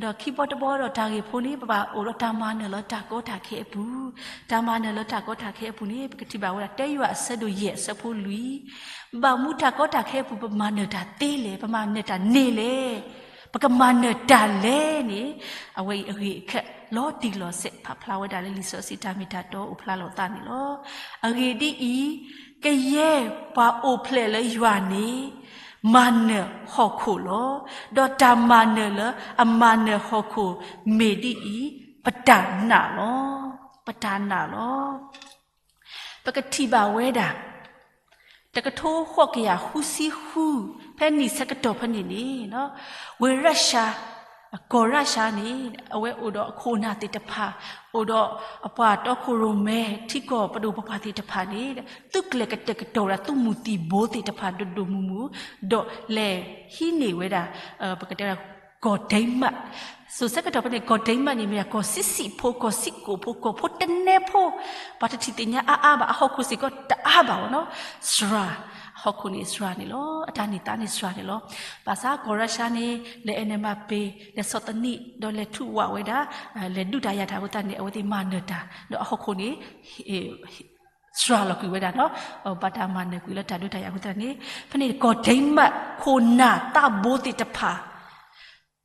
ၤ. ဒီးခံဘီတဘီဒီးတၢ်ဂ့ၢ်ဖိန့ၣ် ပဘၣ်အိၣ်ဒီးတၢ်မၤနၢၤလၢတၢ်ကီတၢ်ခဲအပူၤ, တၢ်မၤနၢၤလၢတၢ်ကီတၢ်ခဲအပူၤန့ၣ် ပကထံၣ်ဘၣ်ဝဲဒၣ် တၢယွၤအဆၢဒိၣ်ယဲၢ်အဆၢဖိလွံၢ်, ဘၣ်မူတၢ်ကီတၢ်ခဲအပူၤ ပမၤနၢၤတၢ်သ့လဲၣ်, ပမၤနၢၤတၢ်န့ၢ်လဲၣ်, ပကမၤနၢၤတၢ်လဲၣ်န့ၣ် အဝဲအံၤအဂ့ၢ်အခဲလီၤတံၢ်လီၤဆဲး ဖးဖျါဝဲဒၣ်လၢလံာ်စီဆှံတၢ်မ့ၢ်တၢ်တီအိၣ်ဖျါလီၤအသးန့ၣ်လီၤ. အဂ့ၢ်ဒ်အံၤ, ကယဲၢ်ပှၤအိၣ်ဖျဲၣ်လၢယွၤန့ၣ် မၤနၢၤဟီၣ်ခိၣ်လီၤ. ဒီးတၢ်မၤနၢၤလၢအမၤနၢၤဟီၣ်ခိၣ်မ့ၢ်ဒ်အံၤ, ပတၢ်နာ်လီၤ. ပတၢ်နာ်လီၤ. ပကထံၣ်ဘၣ်ဝဲဒၣ် တကထိဃိးကယၤဃုဆံဃု ဖဲနံၣ်ဆၢကတီၢ်ဖဲန့ၣ်န့ၣ် ဝ့ၢ်ရၢၡါ ကီၢ်ရၢၡါန့ၣ် အဝဲအိၣ်ဒီးအခိၣ်အနၢ်သ့ၣ်တဖၣ်, အိၣ်ဒီးအပှၤတီခိၣ်ရိၣ်မဲ ထံကီၢ်ပဒိၣ်ပပှၢ်သ့ၣ်တဖၣ်န့ၣ် သုးကျဲၤကတဲာ်ကတီၤဝဲဒၣ်သုးမုၢ်သံၣ်ဘိသ့ၣ်တဖၣ်ဒိၣ်ဒိၣ်မုၢ်မုၢ်, ဒီးလဲၤဟံးန့ၢ်ဝဲဒၣ် ပကတဲဝဲဒၣ် ကီၢ်ဒဲမး, စိၤဆၢကတီၢ်ဖဲန့ၣ် ကီၢ်ဒဲမးန့ၣ် မ့ၢ်ဒၣ်ကီၢ်ဆံးဆံးဖိ, ကီၢ်ဆံးကိာ်ဖိ, ကီၢ်ဖိတနဲဖိ, ပှၤတထံၣ်သ့ၣ်ညါအါအါဘၣ်, အဟီၣ်ခိၣ်စ့ၢ်ကီးတအါဘၣ်ဝဲနီၤ, စှၤ, အဟီၣ်ခိၣ်န့ၣ်စှၤန့ၣ်လီၤ. အတၢ်န့ၢ်သါန့ၣ်စှၤန့ၣ်လီၤ. ဘၣ်ဆၣ်ကီၢ်ရၢၡါန့ၣ် လဲၤအဲၣ်နဲၣ်မၤပ့ၤ, လဲၤဆီၣ်သနံး, ဒီးလဲၤထူးဝးဝဲဒၣ်, လဲၤဒုးတၢ်ယၤတၢ်အဃိသတးန့ၣ် အဝဲသ့ၣ်မၤနၢၤတၢ်, ဒီးအဟီၣ်ခိၣ်န့ၣ် စှၤလီၤကွံာ်ဝဲဒၣ်နီၤ, ဘၣ်တၢ်မၤနၢၤကွံာ်လၢတၢ်ဒုးတၢ်ယၤအဃိသတးန့ၣ်, ဖဲန့ၣ်ကီၢ်ဒဲမးခိၣ်နၢ်သးဘိသ့ၣ်တဖၣ်,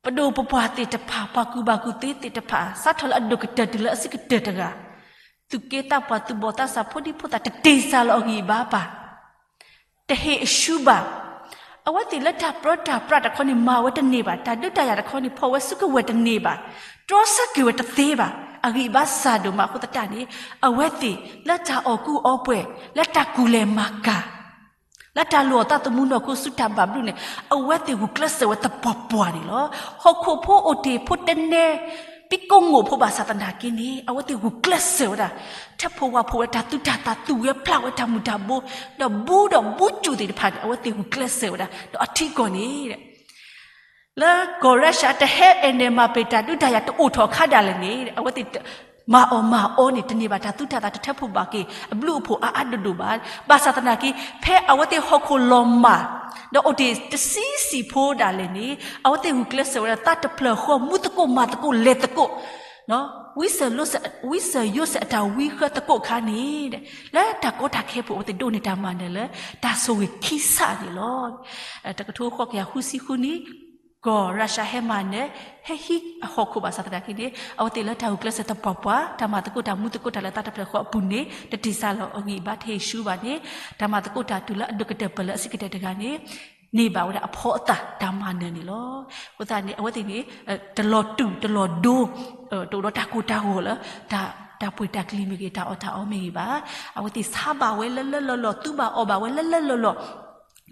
ပဒိၣ်ပပှၢ်သ့ၣ်တဖၣ်, ပှၤကူၣ်ဘၣ်ကူၣ်သ့သ့ၣ်တဖၣ် စးထီၣ်လၢအဒိၣ်ကတၢၢ်တုၤလၢအဆံးကတၢၢ်တဂၤ, သူၣ်က့သးပှၢ် သူၣ်ဘီၣ်သးစၢ် ဖိဒံဖိသၣ် တတ့ၢ်စၢ်လီၤအဂံၢ်အဘါဘၣ်, တဟ့ၣ်အရှုံးဘၣ်. အဝဲသ့ၣ်လၢတၢ်ပြၢတၢ်ပြးတခီန့ၣ် မၤဝဲတန့ၢ်ဘၣ်, တၢ်ဒုးတၢ်ယၤတခီန့ၣ် ဖီၣ်ဝဲစုကဝဲၤတန့ၢ်ဘၣ်, တြီဆၢက့ၤဝဲတသ့ဘၣ်, အဂံၢ်အဘါစၢ်ဒိၣ်မးအဃိသတးန့ၣ်, အဝဲသ့ၣ်လၢတၢ်အီၣ်ကူအီပှဲၤ, လၢတၢ်ကူၣ်လဲၤမၤကၤ လၢတၢ်လိၣ်အီၣ်သးသမူနီၢ်ခိဆူတၢ်ဘၣ်ဘျုးန့ၣ်, အဝဲသ့ၣ်ဂုာ်ကျဲးစၢးဝဲသပှၢ်ပှၢ်န့ၣ်လီၤ. ဟီၣ်ခိၣ်ဖိအိၣ်တ့ၢ်ဖိတနဲ ပံကိးငိၣ်ဖိဘၣ်ဆၣ်သနာ်က့န့ၣ်, အဝဲသ့ၣ်ဂုာ်ကျဲးစၢးဝဲဒၣ်, ထဲးဖိဝးဖိဝဲတၢ်သူတၢ်သၣ် သူၣ်ဝဲဖျးဝဲတၢ်မုၢ်တၢ်ဘိ, ဒီးဘူးဒီးဘူးကၠူၣ်သ့ၣ်တဖၣ်န့ၣ် အဝဲသ့ၣ်ဂုာ်ကျဲးစၢးဝဲဒၣ်, ဒီးအထံကီၢ်န့ၣ် လၢကီၢ်ရၢၡါတဟဲအဲၣ်နဲၣ်မၤပ့ၤ တၢ်ဒုးတၢ်ယၤတအိၣ်ထီၣ်အခါဒၣ်လဲာ်န့ၣ်, အဝဲသ့ၣ်မၤအီၣ်မၤအီန့ၣ် တန့ၢ်ဘၣ်တၢ်သူတၢ်သၣ် တထဲးဖိဘၣ်က့ၤ အဘျုးအဖှိၣ်အါအါဒိၣ်ဒိၣ်ဘၣ်. ဘၣ်ဆၣ်သနာ်က့ ဖဲအဝဲသ့ၣ်ဟီၣ်ခိၣ်လီၤမၢ် ဒီးအိၣ်တ့ၢ်တဆံဆံးဖိဒၣ်လဲာ်န့ၣ်, အဝဲသ့ၣ်ဂုာ်ကျဲးစၢးဝဲဒၣ်သးတဖျၢၣ်ဃီ မူသကိးမၤသကိး လဲၤသကိး ဝံစၢၤယိၤစဲးအတၢ်ဝံဃၢသကိးအခါန့ၣ်, လၢတၢ်ကီတၢ်ခဲအပူၤ အဝဲသ့ၣ်ဒိးန့ၢ်တၢ်မၤနၢၤလၢ တၢ်ဆိၣ်ဂ့ၤခံစးန့ၣ်လီၤ. တကထိဃိးကယၤဃုဆံဃုနံၣ်, ကီၢ်ရၢၡါဟဲမၤနၢၤ, ဟဲဟံးအဟီၣ်ခိၣ်ဘၣ်ဆၣ်သနာ်က့န့ၣ်, အဝဲသ့ၣ်လၢတၢ်ဂုာ်ကျဲးစၢးသပှၢ်ပှၢ်, တၢ်မၤသကိးတၢ်မူသကိးတၢ်လၢသးတဖျၢၣ်ဃီအပူၤန့ၣ် တတ့ၢ်စၢ်လီၤအဂံၢ်အဘါ တဟ့ၣ်ရှူဘၣ်န့ၣ်, တၢ်မၤသကိးတၢ်တုၤလၢအဒိၣ်ကတၢၢ်ပၢၢ်လၢအဆံးကတၢၢ်တဂၤန့ၣ် န့ၢ်ဘၣ်ဝဲဒၣ်အဖီအသၣ်တၢ်မၤနၢၤန့ၣ်လီၤ. အဃိသတးန့ၣ် အဝဲသ့ၣ်န့ၣ် တလီၤတူာ်တလီၤဒိ တအိၣ်ဒီးတၢ်ကိၢ်တၢ်ဂီၤလၢ တၢ်ပှ့ၤတၢ်ကလံၤမ့ၢ်ဂ့ၤ တၢ်အီၣ်တၢ်အီမ့ၢ်ဂ့ၤဘၣ်. အဝဲသ့ၣ်ဆါဘၣ်ဝဲလၢလၢလီၢ်လီၢ်, သူဘၣ်အီၣ်ဘၣ်ဝဲလၢလၢလီၢ်လီၢ်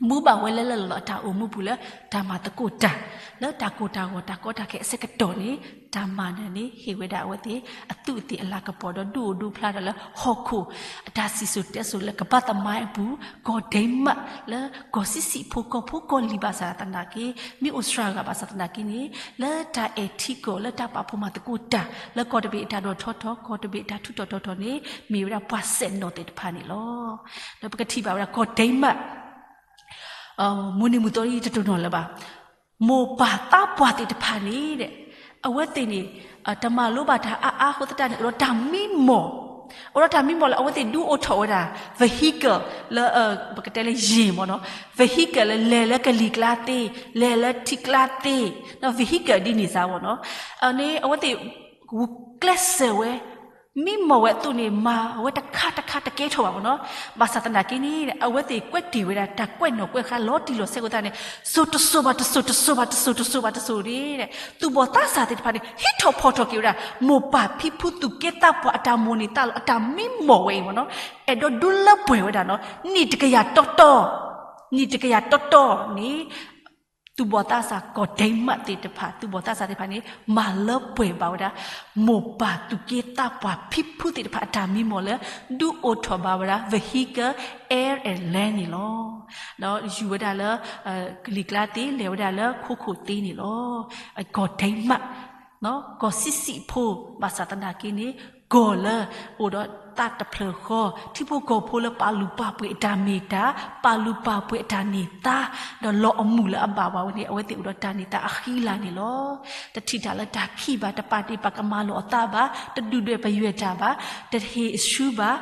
မူဘၣ်ဝဲလၢလၢလီၤလီၤအတၢ်အိၣ်မူပူၤလၢ တၢ်မၤသကိးတၢ် လၢတၢ်ကိၢ်တၢ်ဂီၤတၢ်ကီတၢ်ခဲအဆၢကတီၢ်န့ၣ် တၢ်မၤနၢၤန့ၣ် ဟ့ၣ်ဝဲဒၣ်အဝဲသ့ၣ် အသူးအသ့ၣ်အလၤကပီၤဒီးဒုးအိၣ်ဒုးဖျါဒီးလၢဟီၣ်ခိၣ် အတၢ်စံၣ်စိၤတဲစိၤလၢကဘၣ်သမိုင်းအပူၤ ကီၢ်ဒဲမးလၢကီၢ်ဆံးဆံးဖိကီၢ်ဖိကီၢ်လံၤဘၣ်ဆၣ်သနာ်က့ မ့ၢ်အိၣ်စှၤဂၤဘၣ်ဆၣ်သနာ်က့န့ၣ် လၢတၢ်အဲၣ်ထံကီၢ်လၢတၢ်ပာ်ဖှိၣ်မၤသကိးတၢ် လၢကီၢ်တဘ့ၣ်အတၢ်ဒိၣ်ထီၣ်ထီထီၣ် ကီၢ်တဘ့ၣ်အတၢ်ထူးထီၣ်တီၤထီၣ်န့ၣ် မ့ၢ်ဝဲဒၣ်ပှၤစဲးနီၣ်သ့ၣ်တဖၣ်န့ၣ်လီၤ. ဒီးပကထံၣ်ဘၣ်ဝဲဒၣ်ကီၢ်ဒဲမး မိၢ်နံၤမုၢ်သီအံၤတတိၢ်နီၣ်လၢၤဘၣ်. မိၢ်ပၢ်သးပှၢ်သ့ၣ်တဖၣ်န့ၣ် အဝဲသ့ၣ်န့ၣ် တမၤလိဘၣ်တၢ်အါအါအဃိသတးန့ၣ် အိၣ်ဒီးတၢ်မံမီၢ်, အိၣ်ဒီးတၢ်မံမီၢ်လၢအဝဲသ့ၣ်ဒုးအိၣ်ထီၣ်ဝဲဒၣ် vehicle လၢ ပကတဲလၢယ့ၢ်မီၢ်နီၤ, vehicle လၢလဲၤလၢကလံၤကျါသ့, လဲၤလၢထံကျါသ့, ဒီး vehicle ဒ်န့ၣ်စ့ၢ်မီၢ်နီၤ, န့ၣ် အဝဲသ့ၣ် ကျဲးစၢးဝဲ မံမီၢ်ဝဲအသိးန့ၣ် မၤဝဲတခါတခါတကဲထီၣ်ဘၣ်မီၢ်နီၤ. ဘၣ်ဆၣ်သနာ်က့န့ၣ် အဝဲသ့ၣ်ကွဲးတ့ၢ်ဝဲဒၣ်တၢ်ကွဲးနီၣ်ကွဲးဃါလီၤတံၢ်လီၤဆဲးအဃိသတးန့ၣ် စိၤတစိၤဘၣ်တစိၤ တစိၤဘၣ်တစိၤ တစိၤဘၣ်တစိၤန့ၣ် သူၣ်ဘီၣ်သးစၢ်သ့ၣ်တဖၣ်န့ၣ် ဟံးထီၣ်ဖီၣ်ထီၣ်က့ၤဝဲဒၣ် မိၢ်ပၢ်ဖံဖုသူၣ်က့သးပှၢ်အတၢ်မိၣ်န့ၢ်သးလီၤ အတၢ်မံမီၢ်ဝဲအံၤမီၢ်နီၤ, အဲၣ်ဒိးဒုးလၢပှဲၤဝဲဒၣ်နီၤ, နံၣ်တကယၤတီတီ, နံၣ်တကယၤတီတီန့ၣ် သူၣ်ဘီၣ်သးစၢ်ကီၢ်ဒဲမးသ့ၣ်တဖၣ် သူၣ်ဘီၣ်သးစၢ်သ့ၣ်တဖၣ်န့ၣ် မၤလၢပှဲၤဘၣ်ဝဲဒၣ် မိၢ်ပၢ်သူၣ်က့သးပှၢ်ဖံဖုသ့ၣ်တဖၣ်အတၢ်မံမီၢ်လၢ ဒုးအိၣ်ထီၣ်ဘၣ်ဝဲဒၣ် vehicle air and land န့ၣ်လီၤ. ဒီးယူၤဝဲဒၣ်လၢ ကလံၤကျါသ့ လဲၤဝဲဒၣ်လၢခိခိၣ်သ့န့ၣ်လီၤ. ကီၢ်ဒဲမး ကီၢ်ဆံးဆံးဖိ ဘၣ်ဆၣ်သနာ်က့န့ၣ် ကီၢ်လၢအိၣ်ဒီးသးတဖျၢၣ်ဃီ ထံဖိကီၢ်ဖိလၢပာ်လုၢ်ပာ်ပှ့ၤအတၢ်မ့ၢ်တၢ် ပာ်လုၢ်ပာ်ပှ့ၤအတၢ်န့ၢ်သါ ဒီးလီၤအမုၢ်လၢအဘၣ်ဝဲန့ၣ် အဝဲသ့ၣ်အိၣ်ဒီးတၢ်န့ၢ်သါအဃံအလၤန့ၣ်လီၤ. တထံၣ်တၢ်လၢတၢ်ခံးဘၣ် တပာ်တ့ၢ်ပာ်ကမၣ်လိာ်အသးဘၣ် တဒုၣ်ဒွဲၣ်ပယွဲၢ်တၢ်ဘၣ် တဟ့ၣ်ဆူဘၣ်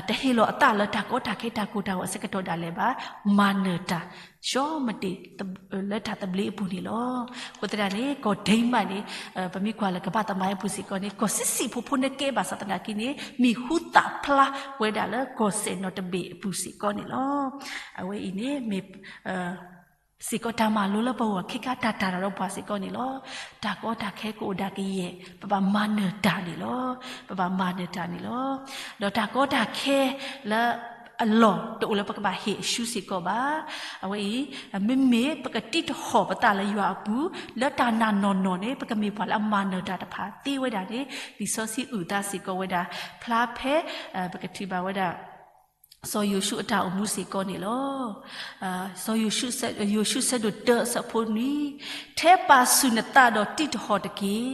တဟ့ၣ်လီၤအသးလၢတၢ်ကီတၢ်ခဲတၢ်ကိၢ်တၢ်ဂီၤအဆၢကတီၢ်ဒၣ်လဲာ်ဘၣ် မၤနၢၤတၢ် ဆှီမတ့ၢ် လၢတၢ်သဘျ့အပူၤန့ၣ်လီၤ. အဃိသတးန့ၣ် ကီၢ်ဒဲမးန့ၣ် ပမ့ၢ်ကွၢ်လၢကဘၣ်သမိုင်းအပူၤစ့ၢ်ကီးန့ၣ် ကီၢ်ဆံးဆံးဖိဖိန့ၣ်ကဲဘၣ်ဆၣ်သနာ်က့န့ၣ် မံၤဟူသၣ်ဖျါဝဲဒၣ်လၢကီၢ်စဲၣ်နီၣ်တဘ့ၣ်အပူၤစ့ၢ်ကီးန့ၣ်လီၤ. အဝဲအံၤန့ၣ်မ့ၢ် စ့ၢ်ကီးတၢ်မၤလိလၢပဂီၢ် ခဲကါတၢ်တၢ်ဒီးပှၤစ့ၢ်ကီးန့ၣ်လီၤ. တၢ်ကီတၢ်ခဲကအိၣ်ဒၣ်ကယဲၢ် ပဘၣ်မၤနၢၤတၢ်န့ၣ်လီၤ. ပဘၣ်မၤနၢၤတၢ်န့ၣ်လီၤ. ဒီးတၢ်ကီတၢ်ခဲလၢအလီၢ်တအိၣ်လၢပကဘၣ်ဟ့ၣ်အဆူစ့ၢ်ကီးဘၣ်. အဝဲအံၤ မ့မ့ၢ်ပကတံးတဟီၣ်ပသးလၢယွၤအပူၤ လၢတၢ်နာ်နီၢ်နီၢ်န့ၣ် ပကမ့ၢ်ပှၤလၢအမၤနၢၤတၢ်တဖၣ်သ့ဝဲဒၣ်န့ၣ် လံာ်စီဆှံအုၣ်သးစ့ၢ်ကီးဝဲဒၣ် ဖျါဖဲ ပကထံၣ်ဘၣ်ဝဲဒၣ် စီၤယိၤၡူအတၢ်အိၣ်မူစ့ၢ်ကီးန့ၣ်လီၤ. စီၤယိၤၡူ ယိၤၡူဆၢဒိၣ်တၢအဆၢဖိနွံ, ထဲပာ်ဆူၣ်နသးဒီးတံးတဟီၣ်တက့ၢ်.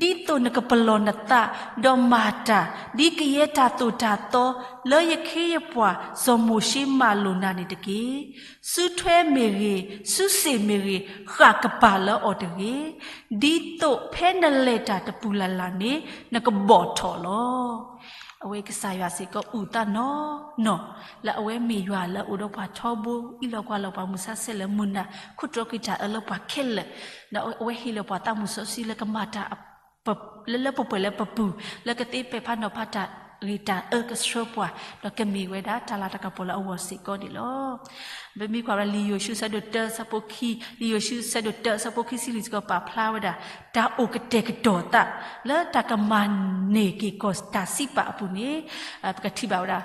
ဒ်သိးနကပလီၢ်နသး ဒီးမၤတၢ် ဒ်ကယဲၢ်တၢ်သိၣ်တၢ်သီ လၢယခ့ယပှၤစီၤမိၤၡ့မၤလိာ်နၤန့ၣ်တက့ၢ်. စုထွဲမ့ၢ်ဂ့ၤ, စုစ့ၣ်မ့ၢ်ဂ့ၤ, ဃၣ်ကပၤလၢအီၤတဂ့ၤ. ဒ်သိးဖဲနလဲၤတၢ်တပူၤလၢ်လၢ်န့ၣ် နကဘီၣ်ထီၣ်လီၤ. အဝဲကစၢ်ယွၤစ့ၢ်ကီးအုၣ်သးနီၢ်နီၢ် လၢအဝဲမ့ၢ်ယွၤလၢအအိၣ်ဒီးပှၤထီဘိ အံးလီၤကွၢ်လီၤပှၤ မုၢ်ဆါဆဲးလၢမုၢ်နၤ ခိၣ်တီက့ၤတၢ်အၢလၢပှၤခဲလၢာ်, ဒီးအဝဲဟ့ၣ်လီၤပှၤသးမုၢ်စီဆှံလၢကမၤတၢ် လၢလၢပှဲၤပှဲၤလၢပပူၤ လၢကသ့ပဲာ်ဖးနီၤဖးတၢ်ဂ့ၤတၢ်အၢကဆှၢပှၤ ဒီးကမ့ၢ်ဝဲဒၣ်တၢ်လၤတၢ်ကပီၤလၢအဂီၢ်စ့ၢ်ကီးန့ၣ်လီၤ. ပမ့ၢ်ကွၢ်ဝဲဒၣ်လံာ်ယိၤၡူဆၢဒိၣ်တၢအဆၢဖိခံ, လံာ်ယိၤၡူဆၢဒိၣ်တၢအဆၢဖိခံဆံလွံၢ်စ့ၢ်ကီးပာ်ဖျါဝဲဒၣ် တၢ်အိၣ်ကတဲာ်ကတီၤသး လၢတၢ်ကမၤန့ၢ်က့ၤကီၢ်တၢ်စံးပာ်အပူၤန့ၣ် ပကထံၣ်ဘၣ်ဝဲဒၣ်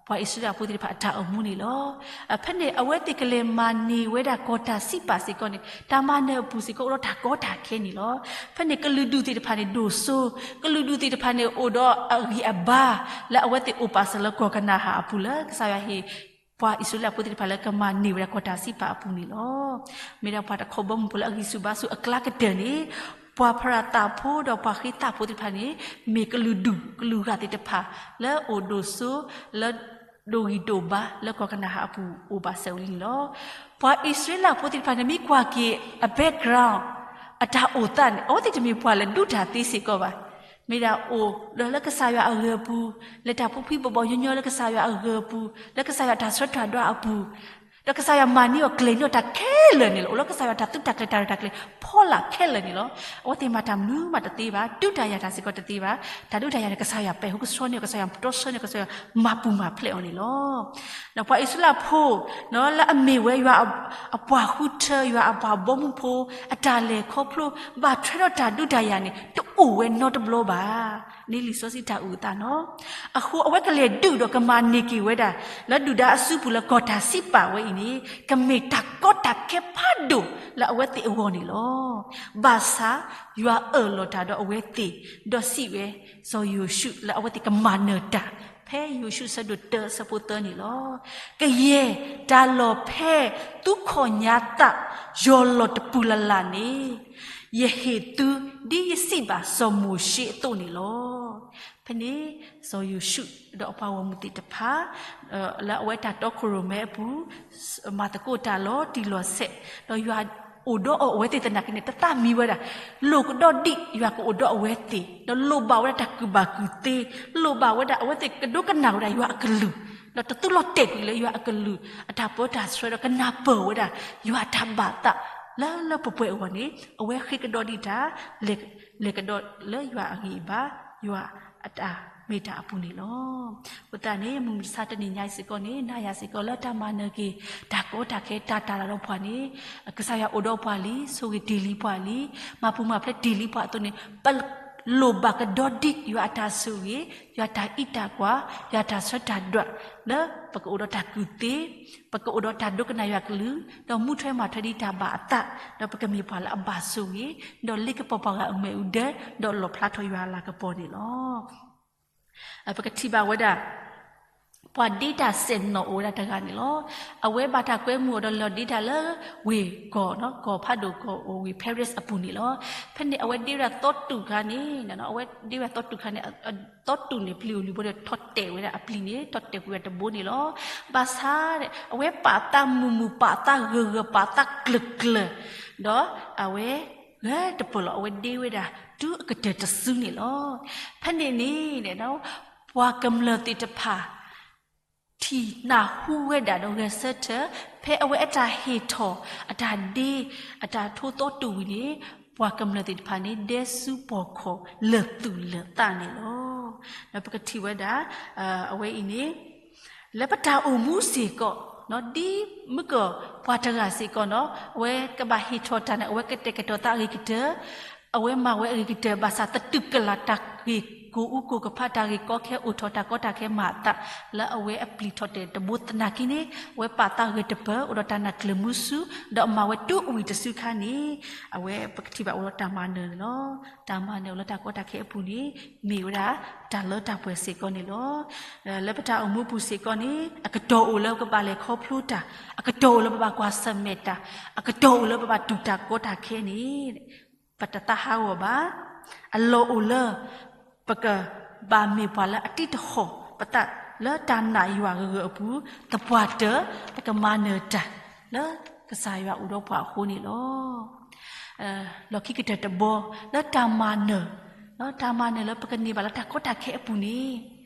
ပှၤအံၣ်စရ့လးဖိသ့ၣ်တဖၣ်အတၢ်အိၣ်မူန့ၣ်လီၤ. ဖဲန့ၣ် အဝဲသ့ၣ်ကလဲၤမၤန့ၢ်ဝဲဒၣ်ကီၢ်တၢ်စံးပာ်စ့ၢ်ကီးန့ၣ် တၢ်မၤနၢၤအပူၤစ့ၢ်ကီးအိၣ်ဒီးတၢ်ကီတၢ်ခဲန့ၣ်လီၤ. ဖဲန့ၣ် ကလုာ်ဒူၣ်သ့ၣ်တဖၣ်န့ၣ် ဒိၣ်စိ, ကလုာ်ဒူၣ်သ့ၣ်တဖၣ်န့ၣ် အိၣ်ဒီးအဂံၢ်အဘါ လၢအဝဲသ့ၣ်အိၣ်ပာ်စၢၤလၢကီၢ်ကနၤဧၣ်အပူၤလၢ ကစၢ်ယွၤဟ့ၣ် ပှၤအံၣ်စရ့လးဖိသ့ၣ်တဖၣ်လၢကမၤန့ၢ်ဝဲဒၣ်ကီၢ်တၢ်စံးပာ်အပူၤန့ၣ်လီၤ. မ့ၢ်ဒၣ်ပှၤတခီဘီမုၢ်ဖိလၢအဂံၢ်ဆူၣ်ဘါဆူၣ်အကျါကတၢၢ်န့ၣ် ပှၤဖရၤသးဖိဒီးပှၤဃ့သးဖိသ့ၣ်တဖၣ်န့ၣ် မ့ၢ်ကလုာ်ဒူၣ်ကလုာ်ဂၤသ့ၣ်တဖၣ် လၢအိၣ်ဒိၣ်စိ လၢဒိၣ်ဂံၢ်ဒိၣ်ဘါလၢကီၢ်ကနၤဧၣ်အပူၤအိၣ်ဘၣ်စဲးဝဲလံန့ၣ်လီၤ. ပှၤအံၣ်စရ့လးဖိသ့ၣ်တဖၣ်န့ၣ် မ့ၢ်ကွၢ်က့ၤအ background အတၢ်အိၣ်သးန့ၣ် အဝဲသ့ၣ်တမ့ၢ်ပှၤလၢဒူတၢ်သ့စ့ၢ်ကီးဘၣ်. မ့ၢ်ဒၣ်အိၣ်ဒီးလၢကစၢ်ယွၤအဂၢၤအပူၤ, လဲၤတၢ်ဖှီဖှီဘီဘီညီညီလၢကစၢ်ယွၤအဂၢၤအပူၤ, လၢကစၢ်ယွၤတၢ်ဆှၢတၢ်ဒွးအပူၤ, ဒီးကစၢ်ယွၤမၤန့ၢ်အီၤကျဲၤန့ၢ်အီၤတၢ်ခဲလၢာ်န့ၣ်လီၤ. အိၣ်လၢကစၢ်ယွၤတၢ်သုးတၢ်ကျဲၤတၢ်ရဲၣ်တၢ်ကျဲၤဖီလာ်ခဲလၢာ်န့ၣ်လီၤ. အဝဲသ့ၣ်မၤတၢ်မနုၤမးတသ့ဘၣ်, ဒုးတၢ်ယၤတၢ်စ့ၢ်ကီးတသ့ဘၣ်. တၢ်ဒုးတၢ်ယၤန့ၣ် ကစၢ်ယွၤပဲာ်ဟူကဆှီန့ၢ်အီၤ, ကစၢ်ယွၤတီဆှၢန့ၢ်အီၤ, ကစၢ်ယွၤမၤပူၤမၤဖျဲးအီၤန့ၣ်လီၤ. ဒီးပှၤအံၣ်စရ့လးဖိ လၢအမ့ၢ်ဝဲယွၤအပှၤဃုထၢ, ယွၤအပှၤဘီမုၢ်ဖိ အတၢ်လဲၤခီဖျိ ဘၣ်ထွဲဒီးတၢ်ဒုးတၢ်ယၤန့ၣ် တ အိၣ်ဝဲနီတဘျီဘၣ်. န့ၣ်လံာ်စီဆှံတၢ်အုၣ်အသးနီၤ. အဃိအဝဲကလဲၤဒုးဒီးကမၤန့ၢ်က့ၤဝဲဒၣ် လၢဒုၣ်ဒါအစုပူၤလၢကီၢ်တၢ်စံးပာ်ဝဲအံၤန့ၣ် ကမ့ၢ်တၢ်ကီတၢ်ခဲဖးဒိၣ်လၢအဝဲသ့ၣ်အဂီၢ်န့ၣ်လီၤ. ဘၣ်ဆၣ် ယွၤအၢၣ်လီၤတၢ်ဒီးအဝဲသ့ၣ် ဒီးစံးဝဲ စီၤယိၤၡူ လၢအဝဲသ့ၣ်ကမၤနၢၤတၢ် ဖဲယိၤၡူအဆၢဒိၣ်တၢအဆၢဖိသၢန့ၣ်လီၤ. ကယဲၢ်တၢ်လီၢ်ဖဲသုခီၣ်ညါသး ယီၢ်လီၤတပူၤလၢ်လၢ်န့ၣ် ယဟ့ၣ်သု ဒ်ယစံးဘၣ်စီၤမိၤၡ့အသိးန့ၣ်လီၤ. ဖဲန့ၣ် စီၤယိၤၡူ ဒီးအပှၤဂီၢ်မုၢ်သ့ၣ်တဖၣ် လၢအဝဲတၢ်တီခိၣ်ရိၣ်မဲအပူၤ မၤသကိးတၢ်လီၤတံၢ်လီၤဆဲး ဒီးယွၤအိၣ်ဒီးအီၤအဝဲသ့ၣ်သနာ်က့န့ၣ် တသးမံဝဲဒၣ် လိၣ်ကဒီးဒံး ယွၤကအိၣ်ဒီးအဝဲသ့ၣ် ဒီးလိၣ်ဘၣ်ဝဲဒၣ်တၢ်ကူၣ်ဘၣ်ကူၣ်သ့ လိၣ်ဘၣ်ဝဲဒၣ်အဝဲသ့ၣ်ကဒိကနၣ်ဝဲဒၣ်ယွၤအကလုၢ် ဒီးတသူလီၤတဲာ်ကွံာ်လၢယွၤအကလုၢ် အတၢ်ပၢတၢ်ဆှၢဒီးကနၢ်ပၢၢ်ဝဲဒၣ် ယွၤအတၢ်ဘၣ်သး လၢလၢပှဲၤပှဲၤအဂီၢ်န့ၣ် အဝဲဃ့ကဒီးဒံးတၢ် လဲၤကဒီးလၢယွၤအဂံၢ်အဘါ ယွၤအတၢ်မ့ၢ်တၢ်အပူၤန့ၣ်လီၤ. အဃိသတးန့ၣ် မုၢ်မဆါတနံၤညါအံၤစ့ၢ်ကီးန့ၣ် နၤယၤစ့ၢ်ကီးလၢတၢ်မၤနၢၤက့ၤ တၢ်ကီတၢ်ခဲ တၢ်တၢ်လၤဒီးပှၤန့ၣ် ကစၢ်ယွၤအိၣ်ဒီးပှၤလံ ဆိၣ်ဂ့ၤတ့ၢ်လံပှၤလံ မၤပူၤမၤဖျဲးတ့ၢ်လံပှၤအသိးန့ၣ် ပလိၣ်ဘၣ်ကဒီးဒံး ယွၤအတၢ်ဆိၣ်ဂ့ၤ ယွၤတၢ်အံးတၢ်ကွၢ် ယွၤတၢ်ဆၢတၢ်ဒွး လၢပကအိၣ်ဒီးတၢ်ကူၣ်သ့ ပကအိၣ်ဒီးတၢ်ဒိကနၣ်ယွၤကလုၢ် ဒီးမူထွဲမၤထွဲဒံးတၢ်ဘၣ်အသး ဒီးပကမ့ၢ်ပှၤလၢအဘၣ်ဆိၣ်ဂ့ၤ ဒီးလ့ကပီၤပှၤဂၤအမဲာ်အူဒၢ ဒီးလီၣ်ဖျါထီၣ်ယွၤအလၤကပီၤန့ၣ်လီၤ. ပကထံၣ်ဘၣ်ဝဲဒၣ် ပှၤဒ့တၢ်စဲးနီၣ်အိၣ်ဝဲဒၣ်တဂၤန့ၣ်လီၤ. အဝဲဘၣ်တၢ်ကွဲမုာ်အီၤဒီးလဲၤဒ့တၢ်လၢ ဝ့ၢ်ကီၢ် ကီၢ်ဖးဒိၣ်ကီၢ်အိၣ်ဝ့ၢ် Paris အပူၤန့ၣ်လီၤ. ဖဲန့ၣ် အဝဲဒ့ဝဲဒၣ်သီတူၢ်ခါန့ၣ် အဝဲဒ့ဝဲဒၣ်သီတူၢ်ခါန့ၣ် သီတူၢ်န့ၣ် ပျံၤအိၣ်လံဘိဒီး ထီၣ်တဲာ်ဝဲဒၣ်အပျံၤန့ၣ် ထီၣ်တဲာ်ကွံာ်ဝဲတဘိန့ၣ်လီၤ. ဘၣ်ဆၣ် အဝဲပာ်သးမုာ်မုာ် ပာ်သးဂၢၢ်ဂၢၢ် ပာ်သးကျၢၤကျၢၤ ဒီးအဝဲ ဂၢၢ်တပၢၢ်လီၤ အဝဲဒ့ဝဲဒၣ် တုၤအကတၢၢ်တစုန့ၣ်လီၤ. ဖဲန့ၣ်န့ၣ် ပှၤကမျၢၢ်သ့ၣ်တဖၣ် ထံၣ်နၢ်ဟူဝဲဒၣ်ဒီးဂဲၤဆၢထၢၣ် ဖဲအဝဲအတၢ်ဟ့ၣ်ထီၣ် အတၢ်ဒ့ အတၢ်ထိသီတူၢ်ဝံၤန့ၣ် ပှၤကမျၢၢ်သ့ၣ်တဖၣ်န့ၣ် ဒဲဆူပီၢ်ခီၣ်လၢာ်သူၣ်လၢာ်သးန့ၣ်လီၤ. ဒီးပကထံၣ်ဝဲဒၣ် အဝဲအံၤန့ၣ် လၢပတၢ်အိၣ်မူစ့ၢ်ကီး ဒ်မုၢ်ကီၢ်ပှၤတဂၤစ့ၢ်ကီးနီၤ အဝဲကဘၣ်ဟ့ၣ်ထီၣ်တၢ်န့ၣ် အဝဲကတဲာ်ကတီၤသးအဂ့ၤကတၢၢ် အဝဲမၤဝဲအဂ့ၤကတၢၢ် ဘၣ်ဆၣ်သတူၢ်ကလာ်တၢ်ဂ့ၢ်ကိၢ်အူကိၢ်ကဖး တၢ်ဂ့ၢ်ကီခဲအိၣ်ထီၣ် တၢ်ကီတၢ်ခဲမၤအသး လၢအဝဲအပျံၤထီၣ်တဲာ်တဘိသနာ်က့န့ၣ် အဝဲပာ်သးဂၢၢ်တပၢၢ် အိၣ်ဒီးတၢ်နၢ်ကျၢၤမုဆူ ဒီးမၤဝဲတုၤဝံၤတစုခါန့ၣ် အဝဲပကထံၣ်ဘၣ်အိၣ်ဒီးတၢ်မၤနၢၤန့ၣ်လီၤ. တၢ်မၤနၢၤအိၣ်လၢတၢ်ကီတၢ်ခဲအပူၤန့ၣ် မ့ၢ်ဝဲဒၣ်တၢ်လၢတၢ်ပှဲၤစ့ၢ်ကီးန့ၣ်လီၤ. လၢပတၢ်အိၣ်မူပူၤစ့ၢ်ကီးန့ၣ် အကတီၢ်အိၣ်လၢပဘၣ်လဲၤခီဖျိတၢ်, အကတီၢ်အိၣ်လၢပဘၣ်ကွၢ်ဆၢၣ်မဲာ်တၢ်, အကတီၢ်အိၣ်လၢပဘၣ်တူၢ်တၢ်ကီတၢ်ခဲန့ၣ် ပတသးဟးဂီၤဘၣ်. အလီၢ်အိၣ်လၢ ပကဘၣ်မ့ၢ်ပှၤလၢအတံၤတဟီၣ်ပသးလၢတၢ်နာ်ယွၤဂၢၢ်ဂၢၢ်အပူၤ, သပှၢ်တၢၢ် ပကမၤနၢၤတၢ် လၢကစၢ်ယွၤအိၣ်ဒီးပှၤအဃိန့ၣ်လီၤ. လီၢ်ခံကတၢၢ်တဘီ လၢတၢ်မၤနၢၤ, တၢ်မၤနၢၤလၢပကန့ၢ်ဘၣ်လၢတၢ်ကီတၢ်ခဲအပူၤန့ၣ်